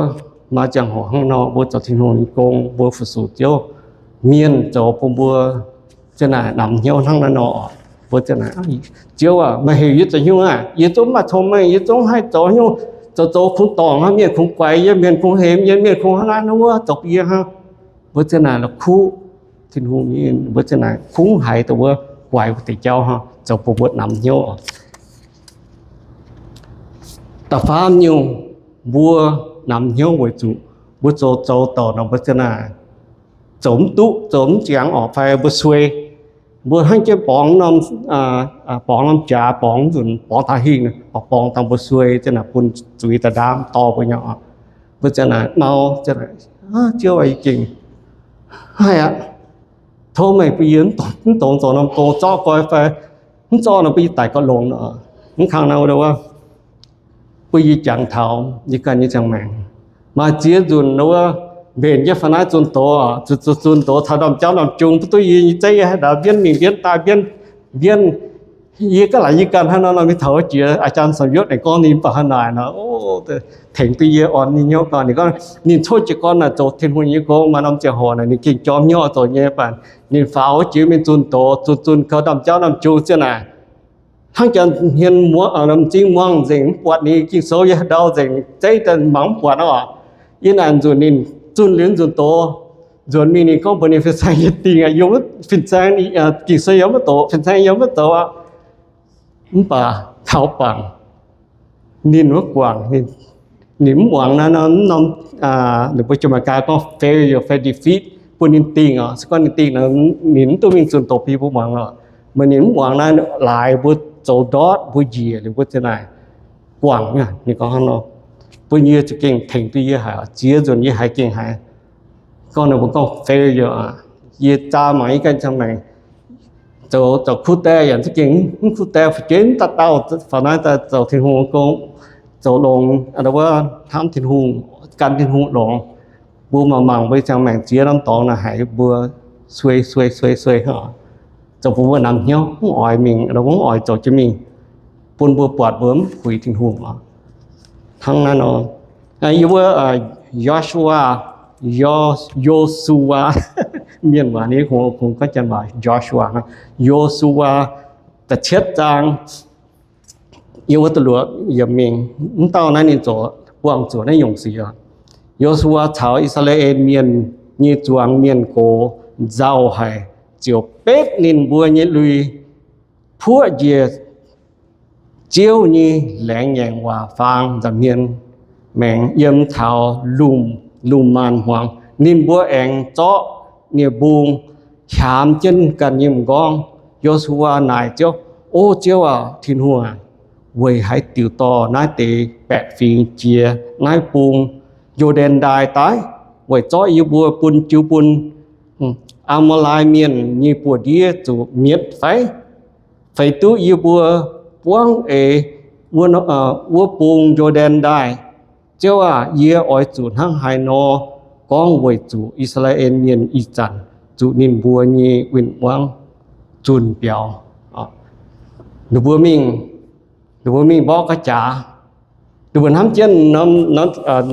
maaih ziangh hoc hnangv nor, mbuo zoux Tin-Hungh nyei gong, mbuo fu-sux Ziouv, mienh zoux bun mbuo ziang naaic namx hnyouv hnangv naaiv nor oc. Mbuo ziang naaic, Ziouv aac, meih heuc yie zoux haaix nyungc aah? Yie zungv mv maaih cong-mengh, yie zungv mv haih zoux haaix nyungc. Zoux zoux kungx dorngc hnangv, mienh kungx guaix yie, mienh kungx hemx yie, mienh kungx hnangv naaiv hnangv wuov, zoux bun yie hnangv. Mbuo ziang naaic la'kuqv Tin-Hungh nyei, mbuo ziang naaic kungx haiz dongh wuov guaix wuov deix jauv hnangv, zoux bun mbuo namx hnyouv oc. Da'faam nyungc, mbuo namx hnyouv weic zuqc mbuo zoux zoux douc nor, mbuo ziang naaic zoux mv duqv, zoux mv ziangx oc, fai mbuo suei. Mbuo hnangv jienv borngz norm, borngz norm jaax, borngz nzunc, borngz taux hingh, borngz dangh mbuo suei, ziang naaic bun zuiz daaih ndaam dorh mbuo nyei oc. Mbuo ziang naaic mau, ziang naaic, Ziouv aac, yie gengh haih aqv. Tov meih bun yie mv dungx zoux norm gong, zorqv goi fai mv zorqv nor bun yie daic gauh longx nor. Mv kang naaiv wuov, bun yie jangx taux yie ganh nyei ziangh maengc. Maaih ziex nzunc wuov, mbenc jienv fai naaiv zunh doz, zunh zunh doz caux ndorm jauv ndorm jung, duqv duqv yie nyei zeiv yie haaix ndaaux mbienv mingh mbienv daaih mbienv mbienv. Yie gaav laaix yie ganh hnangv nor nor mingh taux wuov jiex, อาจารย์สมยศ ninh gorngv ninh mv baac hnangv naaic nor, tengx duqv yie orn nyei hnyouv gau. Ninh gorngv ninh coqv jiez gorn naaic zoux Tin-Hungh nyei gong maaih norm ziangh hoc naaic ninh gengh jorm hnyouv zoux nyei, mv baac ninh faaux wuov jiex mingh zunh doz, zunh zunh gau ndorm jauv ndorm jung ziang naaic. Hnangv janx hmien m'zing muangh nzengc mv buatc ninh, Ging-Sou yie haaix ndau nzengc zeiv daaih mangc mv buatc oc. Yie naaic nzunc ninh zunh liuz nzunc doz, nzuonx mingh ninh gorngv mbuox ninh fin-saeng nyei dingh, fin-saeng, Ging-Sou yie mv doqc, fin-saeng yie mv doqc aqv. Mv baac taux bangc ninh wuov guangc, ninh mv muangx naaiv norm, ninh mbuo Janx-Meigaa gorngv failure fai defeat bun ninh dingh oc. Se gorngv ninh dingh nor, ninh mv duqv mingh zunh doz bun mbuo muangx oc. Meih ninh mv muangx naaiv laaix mbuo zoux ndortv mbuo njiec liuz mbuo ziouc naaic guangc. Ninh gorngv hnangv nor, mbuo nyei za'gengh tengx duqv yie haic, ziex nzunc yie haiz gengh haiz. Gorngv ninh mbuo gorngv failure aqv. Yie zaah mangc yie ganh ziangh maengc zoux, zoux kuv die yaac za'gengh mv kuv die, fu'jueiv mv dauh dauh faaux naaiv daaih zoux Tin-Hungh gong, zoux longx, wuov hnamv Tin-Hungh, gan Tin-Hungh longx. Mbuo mangc mangc mbuo ziangh maengc ziex norm dorngx naaic haiz mbuo suei suei suei suei hnangv. Zoux bun mbuo namx hnyouv mv oix mingh, mv oix zoux jienv mingh, bun mbuo buatc mbuo mv puix Tin-Hungh oc. Hnangv naaiv nor, yie mbuo Yo^su^waa, Yo, Yo^su^waa, mienh waac ni kungx gorngv janx waac Joshua, Yo^su^waa da'cietv zaang, yie mbuo da'luoqc yiemc mingh, mv dauh naaiv ninh zoux buangh zuqc naaiv nyungc sic oc. Yo^su^waa caux I^saa^laa^en Mienh nyei zuangx mienh gox nzauh haic, ziouc betv ninh mbuo nyei lui, puoqv njiec Ziouv nyei laengz ngaengc waac faang nza'hmien maengx yiem taux lungh, lungh maanz hmuangx. Ninh mbuo aengx zorqv nie-mbung hiaamx jienv ganh nyei m'nqorngv. Yo^su^waa naaic Ziouv, O Ziouv aac, Tin-Hungh aac, weic haaix diuc dorh naaiv deix baeqc fingx jiex naaiv bung Yo^ndaen Ndaaih daaih, weic zorqv yie mbuo bun jiu bun Aa^maa^lai Mienh nyei buoz-ndiev zuqc mietc fai? Feix duqv yie mbuo buangv eix wuov bung Yo^ndaen Ndaaih? Ziouv aah! Yie oix zuqc hnangv haaix nor gorngv weic zuqc I^saa^laa^en Mienh ih zanc zuqc ninh mbuo nyei win-wangv zunh biaux? Ninh mbuo mingh, ninh mbuo mingh mborqv ga'jaax. Ninh mbuo hnamv jienv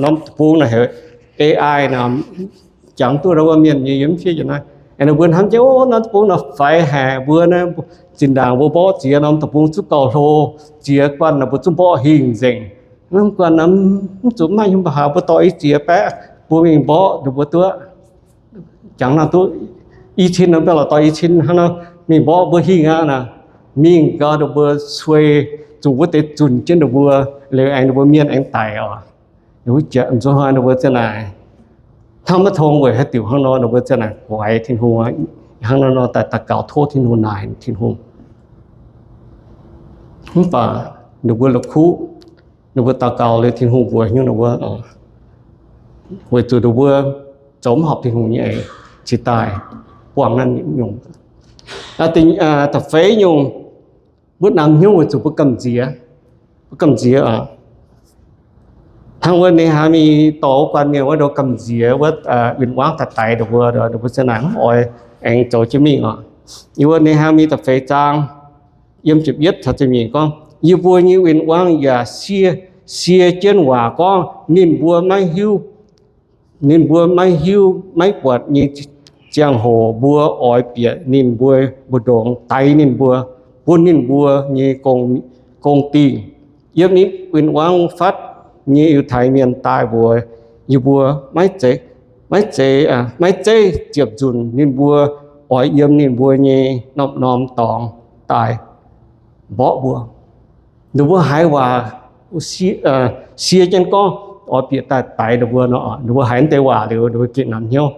norm deic-bung naaic heuc A I nor, jangx duqv wuov mienh nyei yiem fiev naaiv. Ninh mbuo hnamv jienv, O, norm deic-bung nor faix haic, mbuo naaiv zinh ndaangc mbuo mborqv ziex norm deic-bung zuqc gauh hlo, ziex guanh naaic mbuo zuqc mborqv hingh nzengc. Norm guanh mv zuqc maaih hnyouv mbuo haaix, mbuo dorh i ziex baeqv mbuo mingh mborqv ninh mbuo duqv. Jangx nor duqv i cin nor, mv baac lorz dorh i cin hnangv nor mingh mborqv mbuo hingh aqv naaic. Mingh gau ninh mbuo suei zuqc wuov deix zunc jienv ninh mbuo, liuz aengx ninh mbuo mienh aengx daic oc. Wuov jiex nzuonx hnoi ninh mbuo ziouc naaic, hnangv maiv tong weic haaix diuc hnangv nor, ninh mbuo ziouc naaic guaix Tin-Hungh aqv. Hnangv nor nor daaih daux gaux tov Tin-Hungh naaic Tin-Hungh. Mv baac ninh mbuo la'kuqv, ninh mbuo daux gaux liuz Tin-Hungh mbuox hnyouv ninh mbuo, weic zuqc ninh mbuo zoux mv horpc Tin-Hungh nyei eix, cingx daaih buangh naaiv nyungc. Da'feix nyungc, mbuo namx hnyouv weic zuqc mbuo gamh nziex, mbuo gamh nziex oc. Hnangv wuov Ne^haa^mi dorh wuov guanh mienh wuov ndoqv gamh nziex wuov, win-wangv daaih daix ninh mbuo, ninh mbuo ziouc naaic mv oix aengx zoux jienv mingh oc. Yiem wuov Ne^haa^mi da'feix zaang, yiem ziepc yietv caux ziepc nyeic gorngv, Yie mbuo nyei win-wangv yaac sie, sie jienv waac gorngv ninh mbuo maiv hiuv, ninh mbuo maiv hiuv maiv buatc nyei ziangh hoc mbuo oix bieqc ninh mbuo mbu'ndongx daix ninh mbuo, bun ninh mbuo nyei gong, gong dingh. Yiem ninh win-wangv fatv nyei Yiutai Mienh daaih mbuox yie mbuo, maiv zeiz, maiv zeiz, maiv zeiz ziepc nzunc ninh mbuo oix yiem ninh mbuo nyei norm-norm dorngx daaih mborqv mbuo. Ninh mbuo haiz waac sie jienv gorngv oix bieqc daaih daix ninh mbuo nor, ninh mbuo haiz naaiv deix waac liuz ninh mbuo gengh namx hnyouv.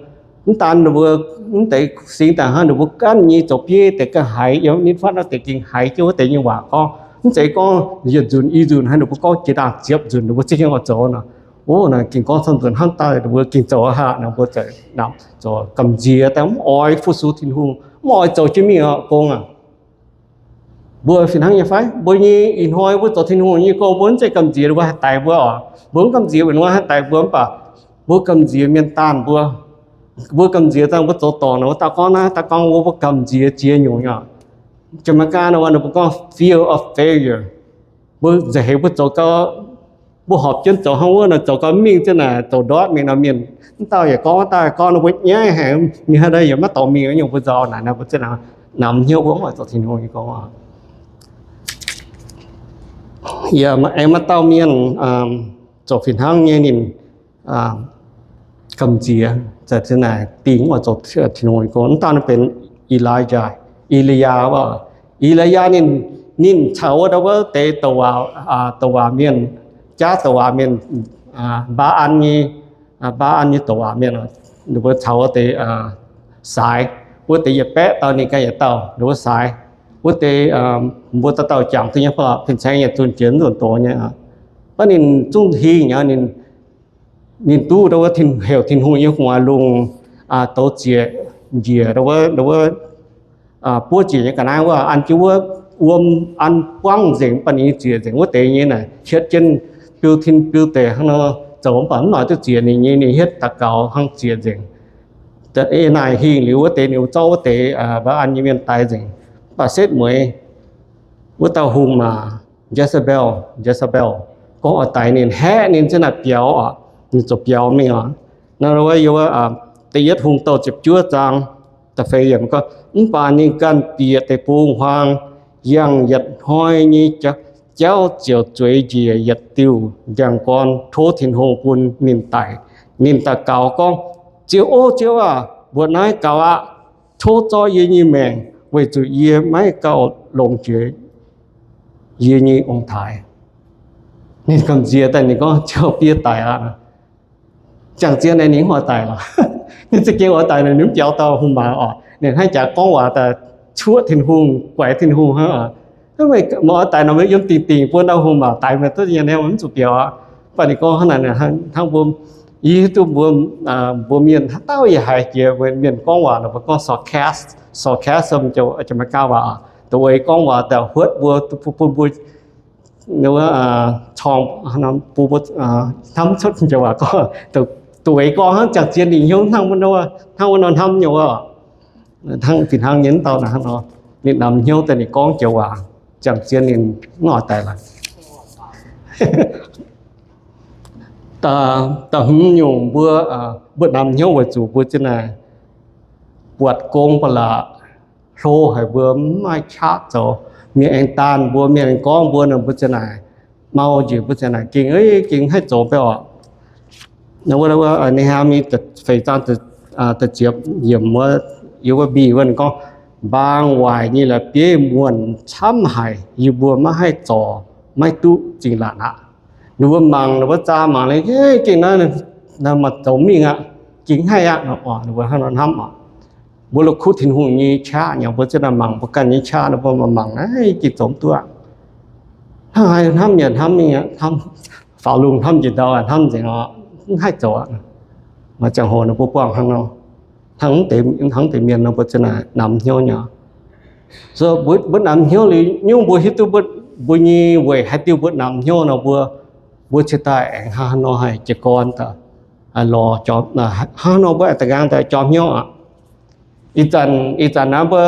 Mv daan ninh mbuo, mv deix singx daaih hnangv, ninh mbuo ganh nyei zoux bieiv deix ganh haiz, yiem nitv fatv naaiv deix gengh haiz jienv wuov deix nyei waac gorngv. Mv zeiz gorngv yietc nzunc i nzunc, haaix ninh mbuo gorngv jiex ndaangc ziepc nzunc ninh mbuo za'gengh oix zoux nor. O, naaic gengh gorngv camv nzunc hnangv daaih ninh mbuo gengh zoux haac nor, mbuo zoux gamh nziex daaih mv oix fu-sux Tin-Hungh, mv oix zoux jienv mingh gong aqv. Mbuo fih hnangv nyei fai? Mbuo nyei ih hnoi mbuo zoux Tin-Hungh nyei gong, mbuo mv zeiz gamh nziex ninh mbuo haih daix mbuo oc. Mbuo mv gamh nziex ninh mbuo haih daix mbuo, mv baac mbuo gamh nziex mienh daanh mbuo. Mbuo gamh nziex dangh mbuo zoux dorngc nor, mbuo daaih gorngv naaiv, daaih gorngv mbuo, mbuo gamh nziex ziex nyungc nyei oc. Janx-Meigaa nor, ninh mbuo gorngv fear of failure. Mbuo nza'heix mbuo zoux gau, mbuo horpc jienv zoux hnangv wuov nor, zoux gau mingh ziouc naaic zoux ndortv mingh nor, mienh mv dauh yaac gorngv, mv dauh gorngv nor, mbuo nyaiv haic, mienh haaix daaih yaac maiv dorh mingh nyungc, mbuo nzauh naaic nor, mbuo ziouc naaic namx hnyouv mbuo mv oix zoux Tin-Hungh nyei gong oc. Yaac aengx maaih dauh mienh zoux fih hnangv nyei, ninh gamh nziex, ziouc naaic dingh mv oix zoux Tin-Hungh nyei gong. Mv dauh naaiv benx Elija, Eliyaa wuov. Eliyaa ninh, ninh caux wuov, wuov deix douc waac, douc waac mienh, jaav douc waac mienh, Mbaa^an nyei, Mbaa^an nyei douc waac mienh, ninh mbuo caux wuov deix saaix, wuov deix yietc baeqv dauh ninh ganh yietc dauh, ninh mbuo saaix. Wuov deix mbuo dauh dauh jangx duqv nyei, fin-saeng yietc zunc jiex nzunc doz nyei. Mv baac ninh zungv hingh aqv. Ninh duqv wuov heuc Tin-Hungh nyei gu'nguaaz lungh douz ziec njiec, wuov buov ziec nyei ga'naaiv wuov, an jienv wuov wuom, an buangv nzengc, mv baac ninh nyei ziec nzengc. Wuov deix nyei naaic hietv jienv biu tin biu deic hnangv nor zoux, mv baac mv noic duqv ziec ninh nyei. Ninh hietv daux gaux hnangv ziec nzengc. Ih naaic hingh liuz wuov deix ninh zorqv wuov deix mbaa an nyei mienh daix nzengc. Mv baac setv mueiz wuov dauh hungh maac, Jezebel, Jezebel, gorngv oix daix ninh, haeqv ninh ziouc naaic biaux oc. Ninh ziouc biaux mingh oc. Naaiv wuov, Da'yietv Hungh Douh ziepc juov zaang da'feix yiemc gorngv, Mv baac ninh ganh bieqc deic-bung-huaang, yangh yietc hnoi nyei jauv ziouc zueiz njiec yietc diuh ndiangx-gorn tov Tin-Hungh bun ninh daic. Ninh daux gaux gorngv, Ziouv, o Ziouv aah! Mbuoqc naaiv gaux aqv. Tov zorqv yie nyei maengc, weic zuqc yie maiv gauh longx jiex yie nyei ong-taaix. Ninh gamh nziex daaih ninh gorngv, Ziouv, bieqc daic aqv. Ziangh zien naaic ninh mv oix daic lorqc. Ninh za'gengh oix daic naaic, ninh mv biaux dauh hungh maac oc. Ninh hnangv jaax gorngv waac daaih cuoqv Tin-Hungh, guaix Tin-Hungh hnangv oc. Meih oix daic nor, meih yiem dingc dingc bun dauh hungh maac daic, meih duqv nyei, meih mv zuqc biaux aqv. Mv baac ninh gorngv hnangv naaic, hnangv mbuo, yie hiuv duqv mbuo, mbuo mienh haaix dauh yaac haiz jiex mienh gorngv waac nor, mbuo gorngv sarcas-, sarcasm, Janx-Meigaa waac, dongh wuov gorngv waac daaih huotv mbuo, bun mbuo corng, bun mbuo hnamv cuotv Janx waac gorngv, dongh wuov gorngv hnangv ziangh zien ninh hnyouv hnangv wuov nor, hnangv wuov nor hnamv nyei wuov. Hnangv fih hnangv nyei wuov dauh naaic hnangv nor, ninh namx hnyouv daaih ninh gorngv joux waac, ziangh zien ninh mv oix daic lorqc. Da'hmz nyungc, mbuo, mbuo namx hnyouv weic zuqc mbuo zinh naaic buatc gong ba'laqc, hlo haic, mbuo mv maaih qaqv zoux. Mienh aengx daanh mbuo, mienh aengx gorngv mbuo nor, mbuo zinh naaic mau njiec, mbuo zinh naaic gengh, gengh haih zoux mv baac oc. Wuov, wuov, Nehemiah feix zaang da'ziepc yiemc wuov, yiem wuov mbic wuov ninh gorngv, Mbaang waaic nyei la'bieiv muonc camv haic, yie mbuo maiv haih zorc, maiv duqv zingh laatc aqv. Ninh mbuo mangc, ninh mbuo zaah mangc liuz, gengh naaiv, naaiv maaih zoux mingh aqv, gengh haih aqv. Ninh mbuo hnangv nor hnamv oc. Mbuo la'kuqv Tin-Hungh nyei qaqv nyei, mbuo zinh naaic mangc mbuo ganh nyei qaqv, ninh mbuo mangc mangc naaiv gengh zoux mv duqv aqv. Hnangv haaix hnamv yaac hnamv mingh aqv, hnamv faaux lungh, hnamv njiec ndau, hnamv nzengc oc, mv haih zoux aqv. Maaih ziangh hoc ninh mbuo buangh hnangv nor, hnangv deix mienh nor, mbuo zinh naaic namx hnyouv nyei. So mbuo namx hnyouv liuz nyungc, mbuo hiuv duqv mbuo nyei weic haaix diuc mbuo namx hnyouv nor, mbuo, mbuo cingx daaih aengx hnangv haaix nor haih jiez gorn daaih lorz, hnangv haaix nor mbuo aengx da'nqaang daaih jorm hnyouv aqv. Ih zanc, ih zanc naaiv mbuo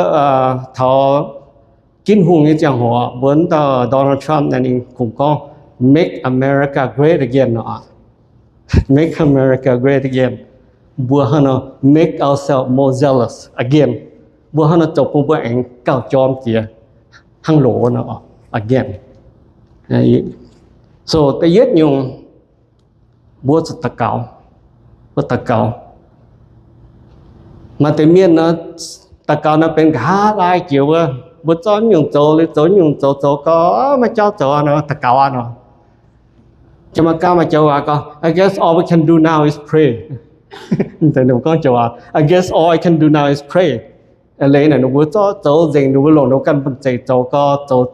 taux Tin-Hungh nyei ziangh hoc, mbuo wuov dauh Donald Trump naaic ninh kungx gorngv, Make America great again nor. Make America great again. Mbuo hnangv nor make ourselves more zealous again. Mbuo hnangv nor zoux bun mbuo aengx gauh jorm jiex hnangv loz nor, again. So da'yietv nyungc, mbuo zuqc daux gaux. Mbuo daux gaux. Maaih deix mienh nor, daux gaux nor benx nqa'haav laai jiex wuov, mbuo zorqv nyungc zoux liuz, zoux nyungc zoux, zoux gau, maiv jauv zoux nor, daux gaux aqv nor. Janx-Meigaa maaih joux waac gorngv, I guess all we can do now is pray. Gorngv joux waac, I guess all I can do now is pray. Leiz naaic ninh mbuo zorqv zoux nzengc, ninh mbuo longc ninh mbuo ganh buonv-zeic zoux gau,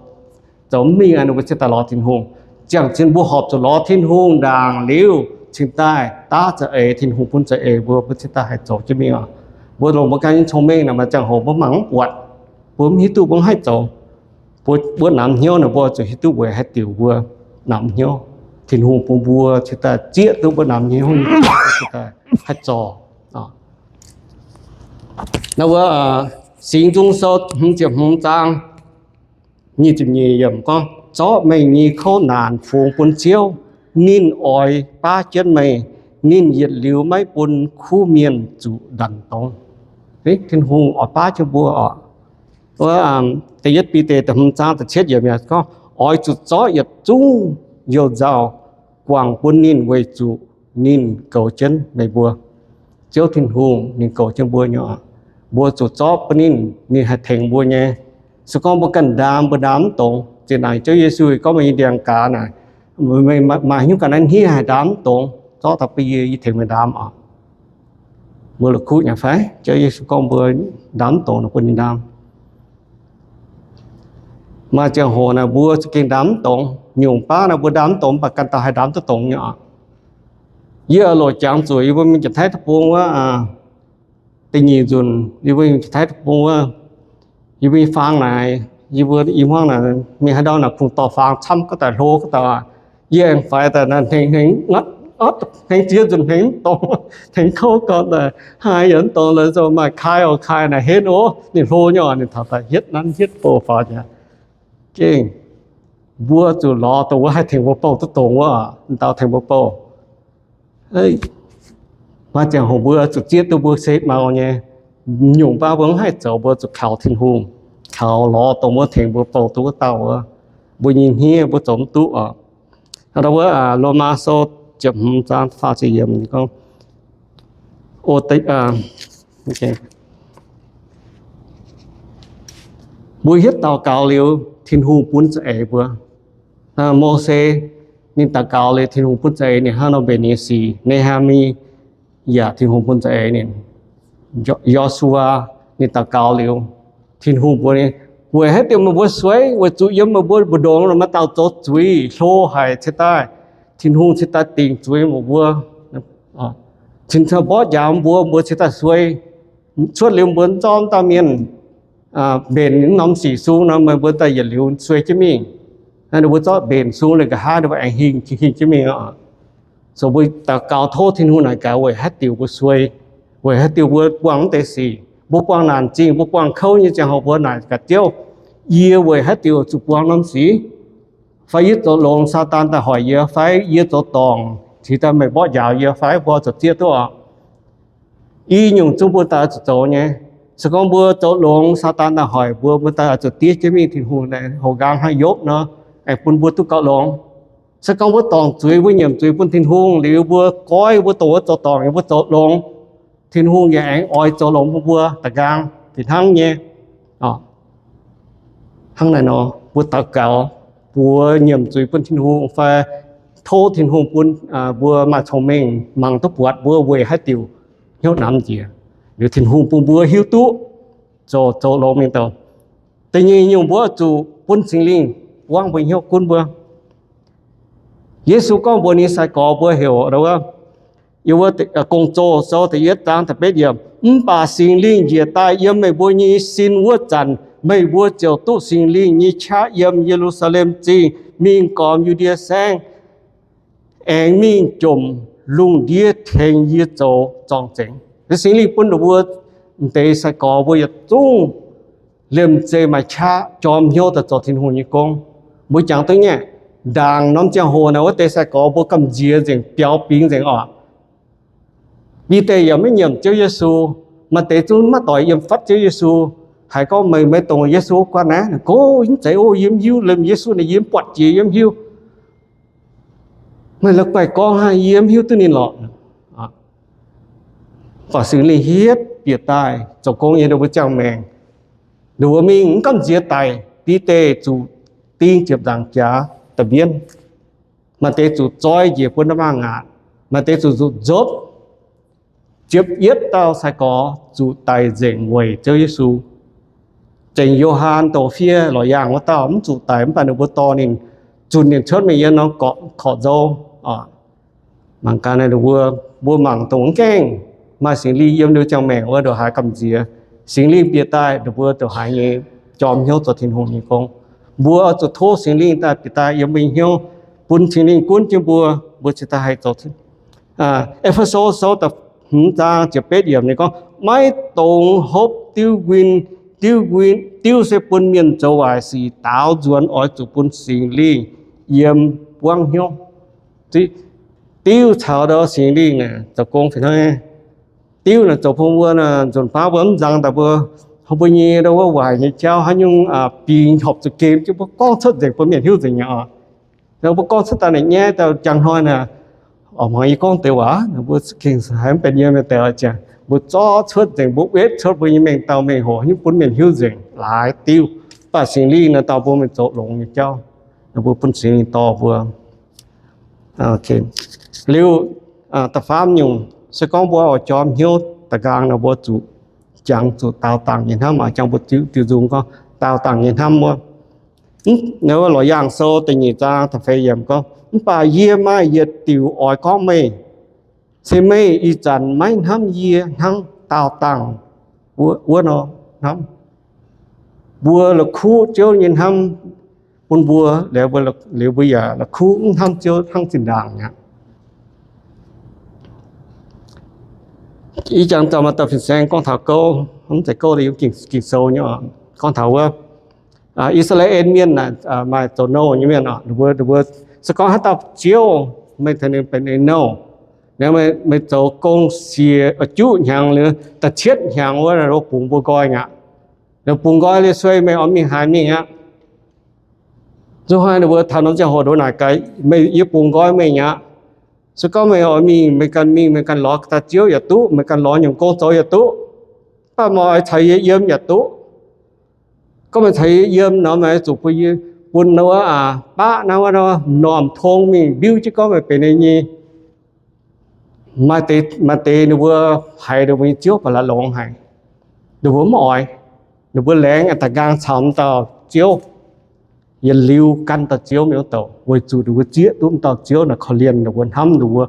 zoux mv mingh aqv, ninh mbuo cingx daaih lorz Tin-Hungh. Ziangh zien mbuo horpc zuqc lorz Tin-Hungh ndaangc liuz cingx daaih daav za'eix, Tin-Hungh bun za'eix mbuo, mbuo cingx daaih haih zoux jienv mingh oc. Mbuo longc mbuo ganh nyei cong-mengh naaic maaih ziangh hoc mbuo mangc mv buatc, mbuo mv hiuv duqv, mbuo mv haih zoux. Mbuo, mbuo namx hnyouv naaic mbuo zuqc hiuv duqv weic haaix diuc mbuo namx hnyouv. Tin-Hungh bun mbuo cingx daaih zieqv duqv mbuo namx hnyouv nyei, cingx daaih haih zorc. Naaiv wuov Singx Nzung Sou hmz ziepc hmz zaang nyic ziepc nyeic yiemc gorngv, Zorqv meih nyei kouv naanc fungx bun Ziouv, ninh oix baav jienv meih, ninh yietc liuz maiv bun kuv mienh zuqc ndanc dongz. Tin-Hungh oix baav jienv mbuo oc. Wuov, da'yietv Bide da'hmz zaang da'cietv yiemc gorngv, Oix zuqc zorqv yietc zungv you-nzauh guangc bun ninh weic zuqc ninh goux jienv meih mbuo. Ziouv Tin-Hungh ninh goux jienv mbuo nyei oc. Mbuo zuqc zorqv bun ninh, ninh haih tengx mbuo nyei. Se gorngv mbuo ganh ndaam, mbuo ndaam mv dongz. Zinh ndaangc Ziouv Yesu gorngv meih nyei ndiangx-gaaz naaic, maaih hnyouv ga'naaiv hniev haih ndaam mv dongz, zorqv daaih bun yie, yie tengx meih ndaam oc. Mbuo la'kuqv nyei fai? Ziouv Yesu gorngv mbuo ndaam mv dongz nor bun ninh ndaam. Maaih ziangh hoc naaic mbuo za'gengh ndaam mv dongz. Nyungc baav naaic mbuo ndaam mv dongz, mv baac ganh dauh haih ndaam duqv dongz nyei oc. Yie loc jangx zuqc yie mbuo mingh Janx-Taiv Deic-Bung wuov, da'nyeic nzunc yie mbuo mingh Janx-Taiv Deic-Bung wuov, yie mbuo nyei faang naaic, yie mbuo i hmuangv naaic mingh haaix ndau naaic kungx dorh faang camv ga'daic hlo ga'daic. Yie aengx faix daaih naaic hnengx, hnengx, hnengx ziex nzunc hnengx mv dongz, hnengx kouv gau daaih, haaix yaac mv dongz lorqc. Zoux maaih kai oc, kai naaic henv oc, ninh hlo nyei oc. Ninh taux daaih hietv nanv hietv bouh faaux jaax. Gengh mbuo zuqc lorz dongh wuov haih tengx mbuo bouh duqv dongz wuov, dauh tengx mbuo bouh. Maaih ziangh hoc mbuo zuqc zieqv duqv mbuo setv mau nyei. Nyungc baav mbuo mv haih zoux, mbuo zuqc kaux Tin-Hungh, kaux lorz dongh wuov tengx mbuo bouh duqv wuov dauh wuov. Mbuo nyei hniev mbuo zoux mv duqv oc. Wuov Lomaa Sou ziepc hmz zaang faah ziepc yiemc gorngv, mbuo hietv daux gaux liuz, Tin-Hungh bun za'eix mbuo. Mose ninh daux gaux liuz, Tin-Hungh bun za'eix ninh hnangv nor mbenc nyei sic. Ne^haa^mi yaac Tin-Hungh bun za'eix ninh. Yo^su^waa ninh daux gaux liuz, Tin-Hungh mbuox ninh, weic haaix diuc meih mbuo sueiv? Weic zuqc yiem meih mbuo mbu'ndongx maaih dauh zoux zuiz hlo haic cingx daaih, Tin-Hungh cingx daaih dingc zuiz meih mbuo, cingx daaih mborqv njaaux mbuo, mbuo cingx daaih suei. Cuotv liuz mbuo zorqv dauh mienh mbenc norm sic sung nor, meih mbuo daaih yietc liuz suei jienv mingh. Ninh mbuo zorqv mbenc sung liuz, nqa'haav ninh mbuo aengx hingh, hingh jienv mingh oc. So mbuo daux gaux tov Tin-Hungh naaic gaax weic haaix diuc mbuo suei, weic haaix diuc mbuo buangh mv deix sic, mbuo buangh naanc zingh, mbuo buangh kouv nyei ziangh hoc mbuo naaic gaax Ziouv, yie weic haaix diuc zuqc buangh norm sic? Fai yie zoux longx, Saadaan daaih hoic yie, fai yie zoux dorngc cingx daaih meih mborqv njaaux yie, fai mbuo zuqc zieqv duqv oc. I nyungc zungv mbuo daaih zuqc zoux nyei. Se gorngv mbuo zoux longx, Saadaan daaih hoic mbuo, mbuo daaih zuqc diev jienv mingh Tin-Hungh naaic, houx nqaang hnangv Yopv nor, aengx bun mbuo duqv gauh longx. Se gorngv mbuo dorngc zuiz, mbuo nyiemc zuiz bun Tin-Hungh liuz, mbuo goiv, mbuo dongh wuov zoux dorngc nyei, mbuo zoux longx, Tin-Hungh yaac aengx oix zoux longx bun mbuo da'nqaang fih hnangv nyei. Hnangv naaic nor, mbuo daux gaux, mbuo nyiemc zuiz bun Tin-Hungh fai tov Tin-Hungh bun mbuo maaih cong-mengh mangc duqv buatc mbuo weic haaix diuc hnyouv namx njiec, liuz Tin-Hungh bun mbuo hiuv duqv zoux, zoux longx mingh douc. Da'nyeic nyungc, mbuo zuqc bun Singx Lingh buangv mbuo hnyouv, gunv mbuo. Yesu gorngv mbuox ninh sai-gorx mbuo heuc, Gong-Zoh sou da'yietv zaang da'betv yiemc, mv baac Singx Lingh njiec daaih yiem meih mbuo nyei sin wuov zanc, meih mbuo ziouc duqv Singx Lingh nyei qaqv yiem Ye^lu^saa^lem Zingh mingh gormx Yu^ndie Saengv, aengx mingh jomc lungh ndiev tengx yie zoux zorng-zengx. Singx Lingh bun ninh mbuo m'deix sai-gorx mbuo yietc zungv liemh zeih maaih qaqv jorm hnyouv daaih zoux Tin-Hungh nyei gong. Mbuo jangx duqv nyei, ndaangc norm ziangh hoc naaic wuov deix sai-gorx mbuo gamh nziex nzengc, biaux bingx nzengc oc. Bide yaac maiv nyiemc Ziouv Yesu. Maaih deix zungv maiv doix yiem fatv Ziouv Yesu. Haiz gorngv, Meih, meih dongh Yesu wuov guanh naaiv? Gorngv, Mv zeiz oc, yie mv hiuv. Liemh Yesu naaic yie mv buatc jiex, yie mv hiuv. Meih la'guaih gorngv hnangv, yie mv hiuv duqv ninh lorqc. Mv baac Singx Lingh hietv bieqc daaih zoux gong yiem ninh mbuo ziangh maengc. Ninh mbuo mingh mv gamh nziex daic, Bide zuqc ding ziepc nzaangc jaax da'bienv. Maaih deix zuqc zoi njiec bun nda'maah ngaatc. Maaih deix zuqc zuqc nzopv. Ziepc yietv dauh sai-gorx zuqc daic nzengc weic Ziouv Yesu. Zengc Yo^han dongh fiev lorqc yaangh wuov dauh mv zuqc daic, mv baac ninh mbuo dorh ninh, zunc ninh cuotv mingh yiem norm gorqv-nzou. Mangc gaax naaiv, ninh mbuo, mbuo mangc dongh mv gaengh maaih Singx Lingh yiem ninh ziangh maengc wuov, ndongc haaix gamh nziex. Singx Lingh bieqc daaih, ninh mbuo ndongc haaix nyei jorm hnyouv zoux Tin-Hungh nyei gong. Mbuo oix zuqc tov Singx Lingh daaih bieqc daaih yiem mbuo nyei hnyouv, bun Singx Lingh gunv jienv mbuo, mbuo cingx daaih haih zoux Tin E^fe^so Sou da'hmz zaang ziepc betv yiemc ninh gorngv, Maiv dungx hopv diuv nquin. Diuv nquin, diuv se bun mienh zoux waaic sic daaux nzuonx, oix zuqc bun Singx Lingh yiem buangv hnyouv. Diuv caux ndau Singx Lingh naaic zoux gong fih hnangv. Diuv naaic zoux bun mbuo nzunc baav mbuo mv nzang daaih mbuo, mbuo nyei ndau wuov waaic nyei jauv haaix nyungc bingx horpc zuqc gemh jienv mbuo gorngv cuotv nzengc bun mienh hiuv nzengc nyei oc. Mbuo gorngv cuotv daaih naaic nyaiv daaih jangx hnoi naaic, oc, hmuangx yie gorngv deix waac, mbuo gengh haiz mv benx yiem mienh deix oc. Jangx mbuo zorqv cuotv nzengc, mbuo wetv cuotv mbuo nyei mengh dauh mengh hoc haaix nyungc bun mienh hiuv nzengc laaix diuv. Mv baac Singx Lingh naaic dorh mbuo mingh zoux longx nyei jauv, mbuo bun Singx Lingh dorh mbuo. Liuz, da'faam nyungc, se gorngv mbuo oix jorm hnyouv da'nqaang nor, mbuo zuqc jangx zuqc daaux dangc nyei hnamv. Jangx mbuo diuh nzung gorngv daaux dangc nyei hnamv wuov. Lorqc, Yaangh Sou da'nyeic zaang da'feix yiemc gorngv, Mv baac yie maaih yietc diuc oix gorngv meih, se meih ih zanc maiv hnamv yie hnangv daauh dangh wuov nor hnamv. Mbuo la'kuqv Ziouv nyei hnamv bun mbuo, liuz mbuo yaac la'kuqv mv hnamv Ziouv hnangv zinh ndaangc aqv. Ih jangx dauh maaih dauh fin-saeng gorngv taux gouv, mv zeiz gouv, Ging-Sou nyei, gorngv taux wuov Yisalaev mienh, maaih zoux nouh nyei mienh, ninh mbuo se gorngv haaix dauh Ziouv, meih tengx ninh benx ninh nouh, meih zoux gong siec juqv hnyangx liuz, da'cietv hnyangx wuov bungx mbuo nqoi aqv. Ninh bungx nqoi liuz sueih meih oix mingh haaix mingh aqv. Nzunc hnoi ninh mbuo taux norm ziangh hoc ndoqc naaic gaax, meih, yie bungx nqoi meih aqv. Se gorngv meih oix mingh, meih ganh mingh, meih ganh lorz dauh ziouv yaac duqv, meih ganh lorz nyungc gong zoux yaac duqv. Mv baac meih oix caux yie yiem yaac duqv. Gorngv meih caux yie yiem nor, meih zuqc bun yie, bun wuov baqv naaiv wuov norm tong mingh mbiuv jienv gorngv meih benx ninh nyei. Maaih deix ninh mbuo haiz ninh mbuo nyei ziouv ba'laqc longx haic. Ninh mbuo mv oix. Ninh mbuo laengz da'nqaang caux m'dauh ziouv, yietc liuz gan dauh ziouv mingh wuov douc, weic zuqc ninh mbuo zieqv duqv m'dauh ziouv naaic korv-lienh ninh mbuo, hnamv ninh mbuo,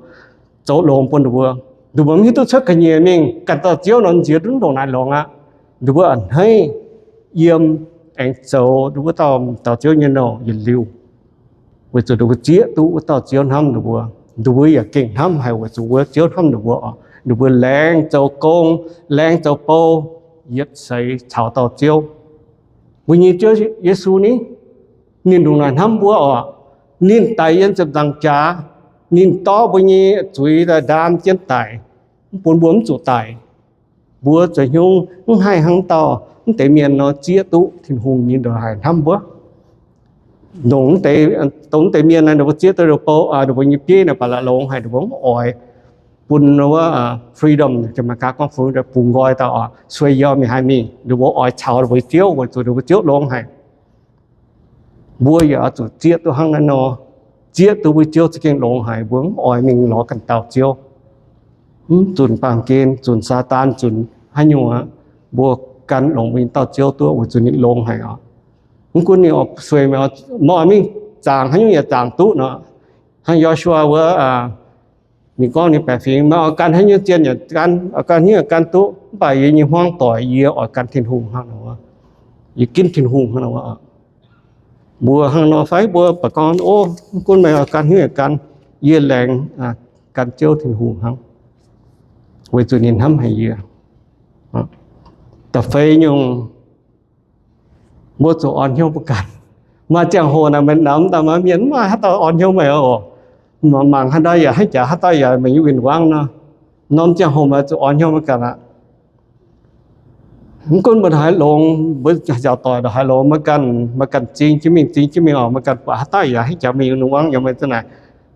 zoux longx bun ninh mbuo. Ninh mbuo mv hiuv duqv cuotv ga'nyiec mingh ganh dauh ziouv nor, nziex duqv ndongc naaiv longx aqv. Ninh mbuo a'hneiv yiem aengx zoux ninh mbuo dauh, dauh ziouv nyei nouh yietc liuz, weic zuqc ninh mbuo zieqv duqv wuov dauh ziouv hnamv ninh mbuo. Ninh mbuo yaac gengh hnamv haic weic zuqc wuov ziouv hnamv ninh mbuo oc. Ninh mbuo laengz zoux gong, laengz zoux bou, yietc seix caux dauh ziouv. Mbuo nyei Ziouv Yesu ni, ninh ndongc naaic hnamv mbuo oc. Ninh daic yiem ziepc nzaangc jaax, ninh dorv mbuo nyei zuiz daaih ndaam jienv daic, mv bun mbuo mv zuqc daic. Mbuo zoux hnyouv mv haih hnangv dauh mv deix mienh nor zieqv duqv Tin-Hungh nyei ndongc haaix hnamv mbuo. Ndongc mv deix, dongh mv deix mienh naaic, ninh mbuo zieqv duqv ninh mbuo bou, ninh mbuo nyei bieiv naaic ba'laqc longx haic, ninh mbuo mv oix bun wuov freedom, Janx-Meih gaax gorngv bungx nqoi dauh oc, sueih yie mingh haaix mingh. Ninh mbuo oix caux ninh mbuo nyei ziouv weic zuqc ninh mbuo ziouv longx haic. Mbuo yaac oix zuqc zieqv duqv hnangv naaiv nor, zieqv duqv mbuo ziouv za'gengh longx haic, mbuo mv oix mingh lorz ganh dauh ziouv. Mv zunc baamh gen, zunc Saadaan, zunc haaix nyungc aqv, mbuo gan longc mbuo nyei dauh ziouv duqv weic zuqc ninh longx haic oc. Mv gunv ninh oix sueih meih, meih oix mingh zaangc haaix nyungc yaac zaangc duqv nor. Hnangv Yo^su^waa wuov, ninh gorngv ninh baeqc fingx, meih oix gan haaix nyungc zien yaac gan, oix gan haaix nyungc yaac gan duqv, mv baac yie nyei hmuangv doic yie oix gan Tin-Hungh hnangv nor wuov. Yie ginv Tin-Hungh hnangv nor wuov. Mbuo hnangv nor fai? Mbuo baac gorngv, o, mv gunv meih oix gan haaix nyungc yaac gan, yie laengz gan Ziouv Tin-Hungh hnangv, weic zuqc ninh hnamv haic yie. Da'feix nyungc, mbuo zuqc orn hnyouv mbuo ganh. Maaih ziangh hoc naaic meih namx daaih maaih mienh mv maaih haaix dauh orn hnyouv meih oc. Mangc haaix dauh yaac hnangv jaax, haaix dauh yaac meih nyei win-wangv nor. Norm ziangh hoc meih zuqc orn hnyouv mbuo ganh aqv. Mv gunv mbuo haaix longx, mbuo njaaux doic haaix longx, meih ganh, meih ganh zingx jienv mingh, zingx jienv mingh oc, meih ganh buatc haaix dauh yaac hnangv jaax meih nyei win-wangv yaac meih za'naaic,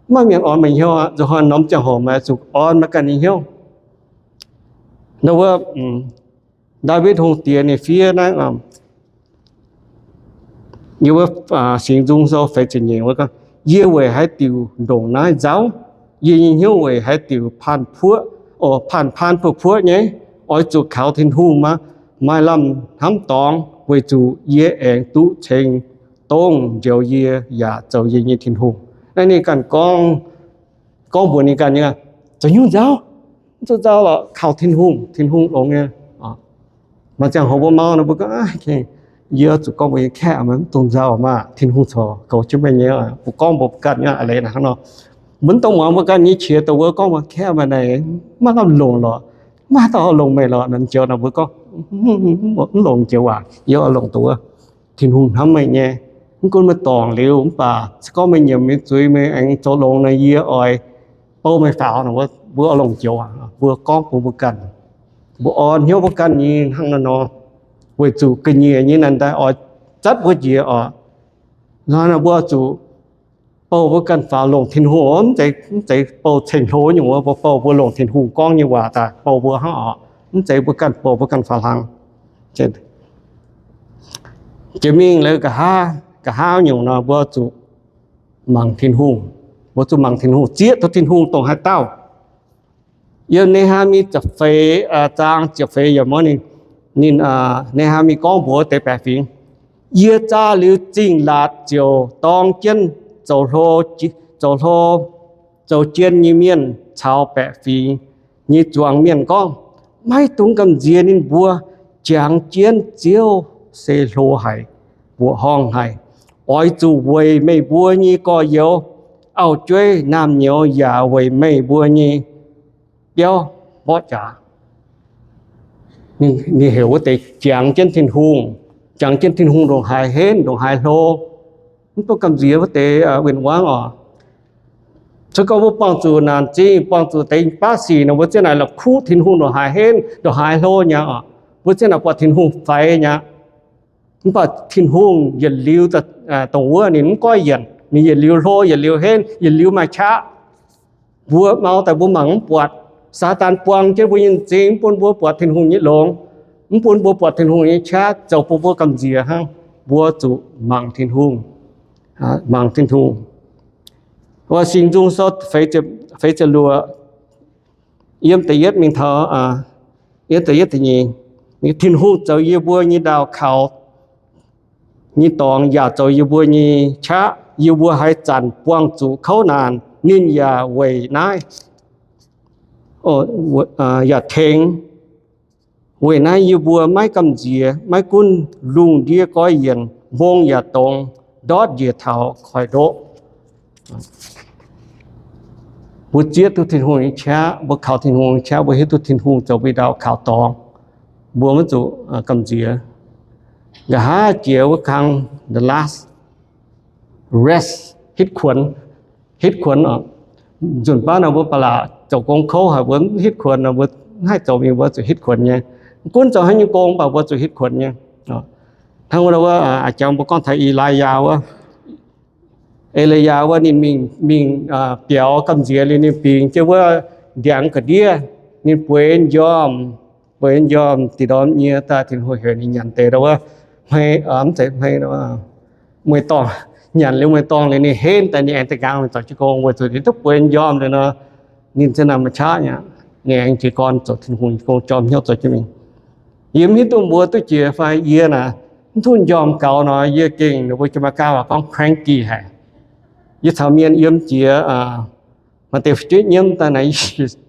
mv maaih mienh orn meih hnyouv aqv. Nzunc hnoi norm ziangh hoc meih zuqc orn meih ganh nyei hnyouv. Ndau wuov, Ndaawitv Hungh diex ninh fiev naaiv, yie wuov Singx Nzung Sou feix ziepc nyeic wuov gorngv, Yie weic haaix diuc ndongc naaiv nzauv? Yie nyei hnyouv weic haaix diuc paan puoqv, o, paan paan puoqv puoqv nyei? Oix zuqc kaux Tin-Hungh maah! Maaih lamh hnamv dorngx, weic zuqc yie aengx duqv ceng dongh njoux yie yaac zoux yie nyei Tin-Hungh. Naaiv ninh ganh gorngv, gorngv mbuox ninh ganh nyei, zoux hnyouv nzauv, mv zuqc nzauh lorqc, kaux Tin-Hungh, Tin-Hungh longx nyei. Maaih ziangh hoc mbuo mau nor mbuo gorngv, yie zuqc gorngv mbuo nyei kaeqv, mv dungx nzauh maah, Tin-Hungh corc goux jienv meih nyei. Mbuo gorngv mbuox mbuo ganh nyei a'leiz naaic hnangv nor. Mbuo mv dongh muangx mbuo ganh nyei qiex dongh mbuo gorngv mbuo kaeqv maaih naaic, maiv lamh longc lorqc, maiv dauh longc meih lorqc nor, njoux naaic mbuo gorngv, mv longc njoux waac, yie oix longc dongh wuov, Tin-Hungh hnamv meih nyei. Mv gunv meih dorngc liuz mv baac se gorngv meih nyiemc meih zuiz meih aengx zoux longx nor, yie oix bou meih faaux nor, mbuo oix longc njoux waac. Mbuo gorngv bun mbuo ganh, mbuo orn hnyouv mbuo ganh nyei hnangv naaiv nor, weic zuqc ga'nyiec nyei naaic daaih oix zatv mbuo njiec oc. Nor mbuo zuqc bou mbuo ganh faaux longc Tin-Hungh, mv zeiz bou ceng-hlo nyungc wuov, mbuo bou mbuo longc Tin-Hungh gorngv nyei waac daaih bou mbuo hnangv oc. Mv zeiz mbuo ganh bou mbuo ganh faaux hlang. Jiex mingh laaix nqa'haav nyungc nor mbuo zuqc mangc Tin-Hungh. Mbuo zuqc mangc Tin-Hungh, zieqv taux Tin-Hungh dongh haaix dauh. Yiem Ne^haa^mi ziepc feix zaang ziepc feix yiemc wuov, ninh, Ne^haa^mi gorngv mbuox deix baeqc fingx, Yie zaah liuz zingh laatc ziouc dorng jienv zoux hlo, zoux hlo, zoux jien nyei mienh caux baeqc fingx nyei zuangx mienh gorngv, Maiv dungx gamh nziex ninh mbuo. Jangx jienv Ziouv se hlo haic, mbuoqc horngh haic. Oix zuqc weic meih mbuo nyei gorx-youz, auv-jueiv, naamh nyouz, yaac weic meih mbuo nyei biauv mborqv jaax. Ninh heuc wuov deix jangx jienv Tin-Hungh, jangx jienv Tin-Hungh ndongc haaix henv, ndongc haaix hlo. Mv dungx gamh nziex wuov deix win-wangv oc. Se gorngv mbuo buangh zuqc naanc zingh, buangh zuqc deix baav sic nor, mbuo ziouc naaic la'kuqv Tin-Hungh ndongc haaix henv, ndongc haaix hlo nyei oc. Mbuo ziouc naaic buatc Tin-Hungh faix nyei aqv. Mv baac Tin-Hungh yietc liuz dongh wuov ninh mv goiv yienc. Ninh yietc liuz hlo, yietc liuz henv, yietc liuz maaih qaqv. Mbuo mau daaih mbuo mangc mv buatc. Saadaan buang jienv mbuo nyei m'zing, mv bun mbuo buatc Tin-Hungh nyei longx, mv bun mbuo buatc Tin-Hungh nyei qaqv, zoux bun mbuo gamh nziex hnangv. Mbuo zuqc mangc Tin-Hungh, mangc Tin-Hungh. Singx Nzung Sou feix ziepc luoqc, yiem da'yietv mingh taux yiem da'yietv da'nyeic, Tin-Hungh zoux yie mbuo nyei ndaauh kaux nyei dorngx, yaac zoux yie mbuo nyei qaqv. Yie mbuo haaix zanc buangh zuqc kouv naanc, ninh yaac weic naaiv yaac tengx. Weic naaiv yie mbuo maiv gamh nziex, maiv gunv lungh ndiev goiv yienc, mbong yaac dongz, ndortv njiec taux koiv-ndoqv. Mbuo zieqv duqv Tin-Hungh nyei qaqv, mbuo kaux Tin-Hungh nyei qaqv, mbuo hiuv duqv Tin-Hungh zoux mbuo ndaauh kaux dorngx, mbuo maiv zuqc gamh nziex. Nqa'haav jiex wuov kang the last rest, hitv kuonx, hitv kuonx oc. Nzunc baav nor mbuo ba'laqc zoux gong kouv haic, mbuo hitv kuonx nor mbuo haih zoux mingh, mbuo zuqc hitv kuonx nyei. Mv gunv zoux haaix nyungc gong, mv baac mbuo zuqc hitv kuonx nyei. Hnangv wuov, a'jangv mbuo gorngv taux E^li^yaa wuov, E^li^yaa wuov ninh mingh, mingh biaux gamh nziex liuz ninh bingx jienv wuov ndiangx ga'ndiev, ninh bueix njormh, bueix njormh dih ndorm nyie daaih Tin-Hungh heuc ninh nyanc deix wuov hmei, mv zeiz hmei, mueiz-dorngh. Nyanc liuz mueiz-dorngh liuz ninh henv daaih, ninh aengx da'nqaang mingh zoux jiu gong, weic zuqc ninh duqv bueix njormh liuz nor, ninh ziouc naaic maaih qaqv nyei. Ninh aengx jiez gorn zoux Tin-Hungh nyei gong, jorm hnyouv zoux jienv mingh. Yie mv hiuv duqv mbuo duqv jiex fai, yie naaic mv duqv njormh gaux nor, yie gengh, ninh mbuo Janx-Meigaa waac gorngv cranky haic. Yie caux mienh yiem jiex maaih deix fu'jueiv nyiemv daaih naaic,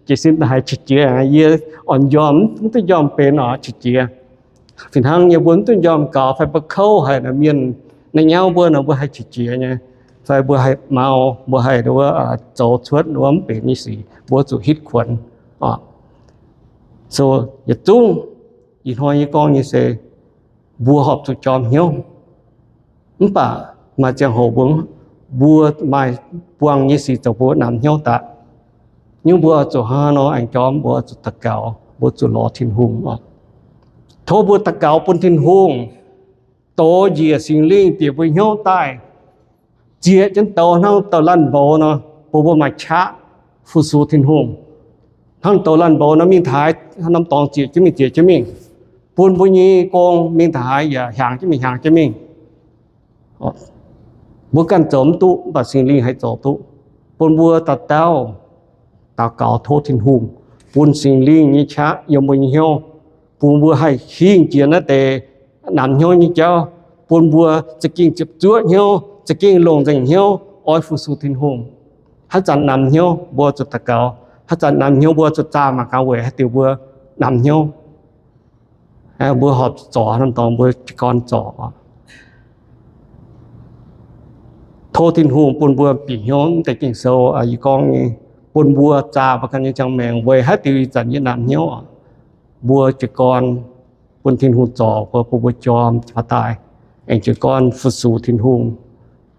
jiez sin daaih haiz qiex jiez. Yie oix njormh mv duqv njormh benx oc, qiex jiez. Fih hnangv nyei mbuo mv duqv njormh gaux fai mbuo kouv haic nor, mienh naaiv nyauv mbuo nor mbuo haih qiex jiez nyei, fai mbuo haih mau, mbuo haih wuov zoux cuotv wuov mv benx nyei sic, mbuo zuqc hitv kuonx oc. So yietc zungv ih hnoi yie gorngv nyei se mbuo horpc zuqc jorm hnyouv. Mv baac maaih ziangh hoc mbuo, mbuo maaih buangh nyei sic zoux mbuo namx hnyouv daaih. Nyungc mbuo zuqc hnangv nor aengx jorm, mbuo zuqc daux gaux, mbuo zuqc lorz Tin-Hungh oc. Tov mbuo daux gaux bun Tin-Hungh dox njiec Singx Lingh bieqc mbuo hnyouv daaih, zieqc jienv douz hnangv douz laanh mboux nor, bun mbuo maaih qaqv fu-sux Tin-Hungh. Hnangv douz laanh mboux nor mingh taux haaix, norm dorngx zieqc jienv mingh, zieqc jienv mingh, bun mbuo nyei gong mingh taux haaix yaac hiaangx jienv mingh, hiaangx jienv mingh. Mbuo ganh zoux mv duqv, mv baac Singx Lingh haih zoux duqv. Bun mbuo dauh dauh daux gaux tov Tin-Hungh bun Singx Lingh nyei qaqv yiem mbuo nyei hnyouv, bun mbuo haih hingh jiex naaiv deix namx hnyouv nyei jauv, bun mbuo za'gengh ziepc zuoqv hnyouv, za'gengh longc nzengc hnyouv oix fu-sux Tin-Hungh. Haaix zanc namx hnyouv mbuo zuqc daux gaux, haaix zanc namx hnyouv mbuo zuqc zaah mangc gaax weic haaix diuc mbuo namx hnyouv. Mbuo horpc zuqc zorc norm dorngx, mbuo jiez gorn zorc. Tov Tin-Hungh bun mbuo bieqc hnyouv mv deix Ging-Sou yie gorngv nyei, bun mbuo zaah mbuo ganh nyei ziangh maengc weic haaix diuc ih zanc yie namx hnyouv oc. Mbuo jiez gorn bun Tin-Hungh zorc mbuo, bun mbuo jorm faaux daaih, aengx jiez gorn fu-sux Tin-Hungh,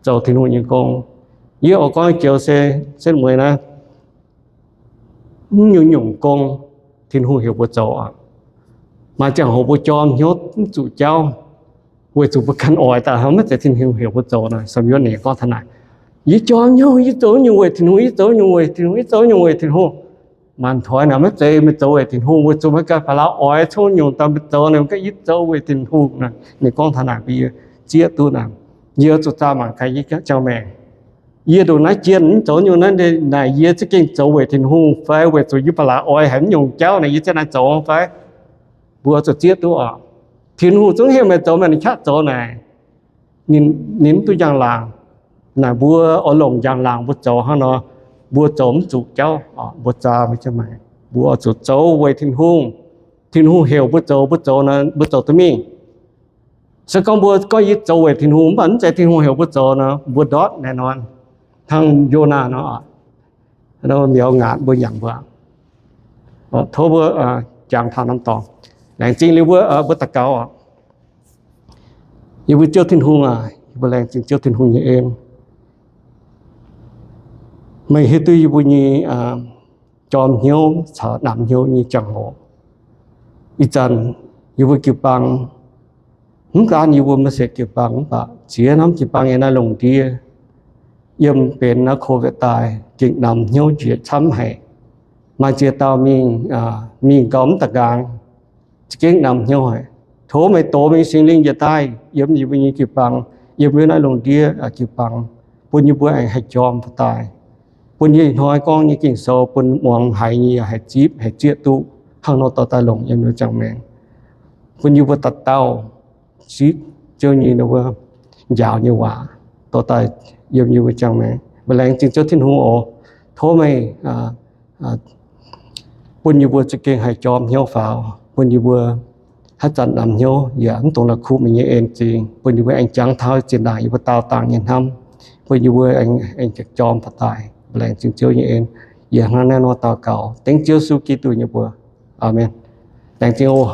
zoux Tin-Hungh nyei gong. Yie oix gorngv joux se setv mueiz naaiv, mv nyungc-nyungc gong Tin-Hungh heuc mbuo zoux aqv. Maaih ziangh hoc mbuo jorm hnyouv mv zuqc jauv, weic zuqc mbuo ganh oix daaih hnangv maiv zeiz Tin-Hungh heuc mbuo zoux naaic. Sou Yuoqv ninh gorngv taux naaic, yie jorm hnyouv, yie zoux nyungc weic Tin-Hungh, yie zoux nyungc weic Tin-Hungh, yie zoux nyungc weic Tin-Hungh. Maanc toix naaic maiv zeiz meih zoux weic Tin-Hungh, weic zuqc meih ganh faaux laaix oix cong nyungc daaih meih zoux naaic, meih ganh yie zoux weic Tin-Hungh naaic. Ninh gorngv taux naaic bun yie zieqv duqv naaic, yie zuqc zaah mangc gaax yie ziangh maengc. Yie ndongc naaiv jien mv zoux nyungc naaiv naaic, yie za'gengh zoux weic Tin-Hungh fai weic zuqc yie faaux laaix oix haic mv nyungc jauv naaic yie ziouc naaic zoux fai? Mbuo zuqc zieqv duqv oc. Tin-Hungh zungv heuc meih zoux, meih ninh qaqv zoux naaic. ninh, ninh mv duqv njang-laangc. Naaic mbuo oix longc njang-laangc mbuo zoux hnangv nor, mbuo zoux mv zuqc jauv, mbuo zaa mbuo jienv maengx. Mbuo oix zuqc zoux weic Tin-Hungh. Tin-Hungh heuc mbuo zoux, mbuo zoux nor, mbuo zoux duqv mingh. Se gorngv mbuo gorngv yie zoux weic Tin-Hungh, mv baac mv zeiz Tin-Hungh heuc mbuo zoux nor, mbuo ndortv naaic nor, hnangv Yonaa nor. Mbiauz ngaatc mbuo yangh mbuo. Tov mbuo jangx taux norm dorngx. Laengz zingh liuz mbuo, mbuo daux gaux oc. Yie mbuo Ziouv Tin-Hungh aac, yie mbuo laengz zingh Ziouv Tin-Hungh nyei en. Meih hiuv duqv yie mbuo nyei jorm hnyouv caux namx hnyouv nyei ziangh hoc. Ih zanc yie mbuo jiu-baang, mv gaanv yie mbuo maaih siec jiu-baang mv baac ziex norm jiu-baang yiem naaiv lungh ndiev, yiem benx naaiv COVID daaih gengh namx hnyouv njiec camv haic. Maaih ziex dauh mingh, mingh gau mv daaih nqaang, za'gengh namx hnyouv haic. Tov meih dox meih Singx Lingh njiec daaih yiem yie mbuo nyei jiu-baang, yiem wuov naaiv lungh ndiev jiu-baang, bun yie mbuo aengx haih jorm daaih, bun yie hnoi gorngv nyei Ging-Sou bun muangx haiz nyei yaac haih zipv haih zieqv duqv hnangv nor dorh daaih longc yiem yie mbuo ziangh maengc. Bun yie mbuo dauh dauh zipv Ziouv nyei wuov njaaux nyei waac dorh daaih yiem yie mbuo ziangh maengc. Mbuo laengz zingh Ziouv Tin-Hungh oc. Tov meih bun yie mbuo za'gengh haih jorm hnyouv faaux, bun yie mbuo haaix zanc namx hnyouv yaac mv dungx la'kuqv meih nyei en zingx, bun yie mbuo aengx jangx taux zinh ndaangc yie mbuo daauh dangh nyei hnamv, bun yie mbuo aengx, aengx jorm daaih. Mbuo laengz zingh Ziouv nyei en. Yie hnangv naaiv nor daux gaux dengv Ziouv Yesu Giduc nyei mbuox. Aamen. Laengz zingh oc.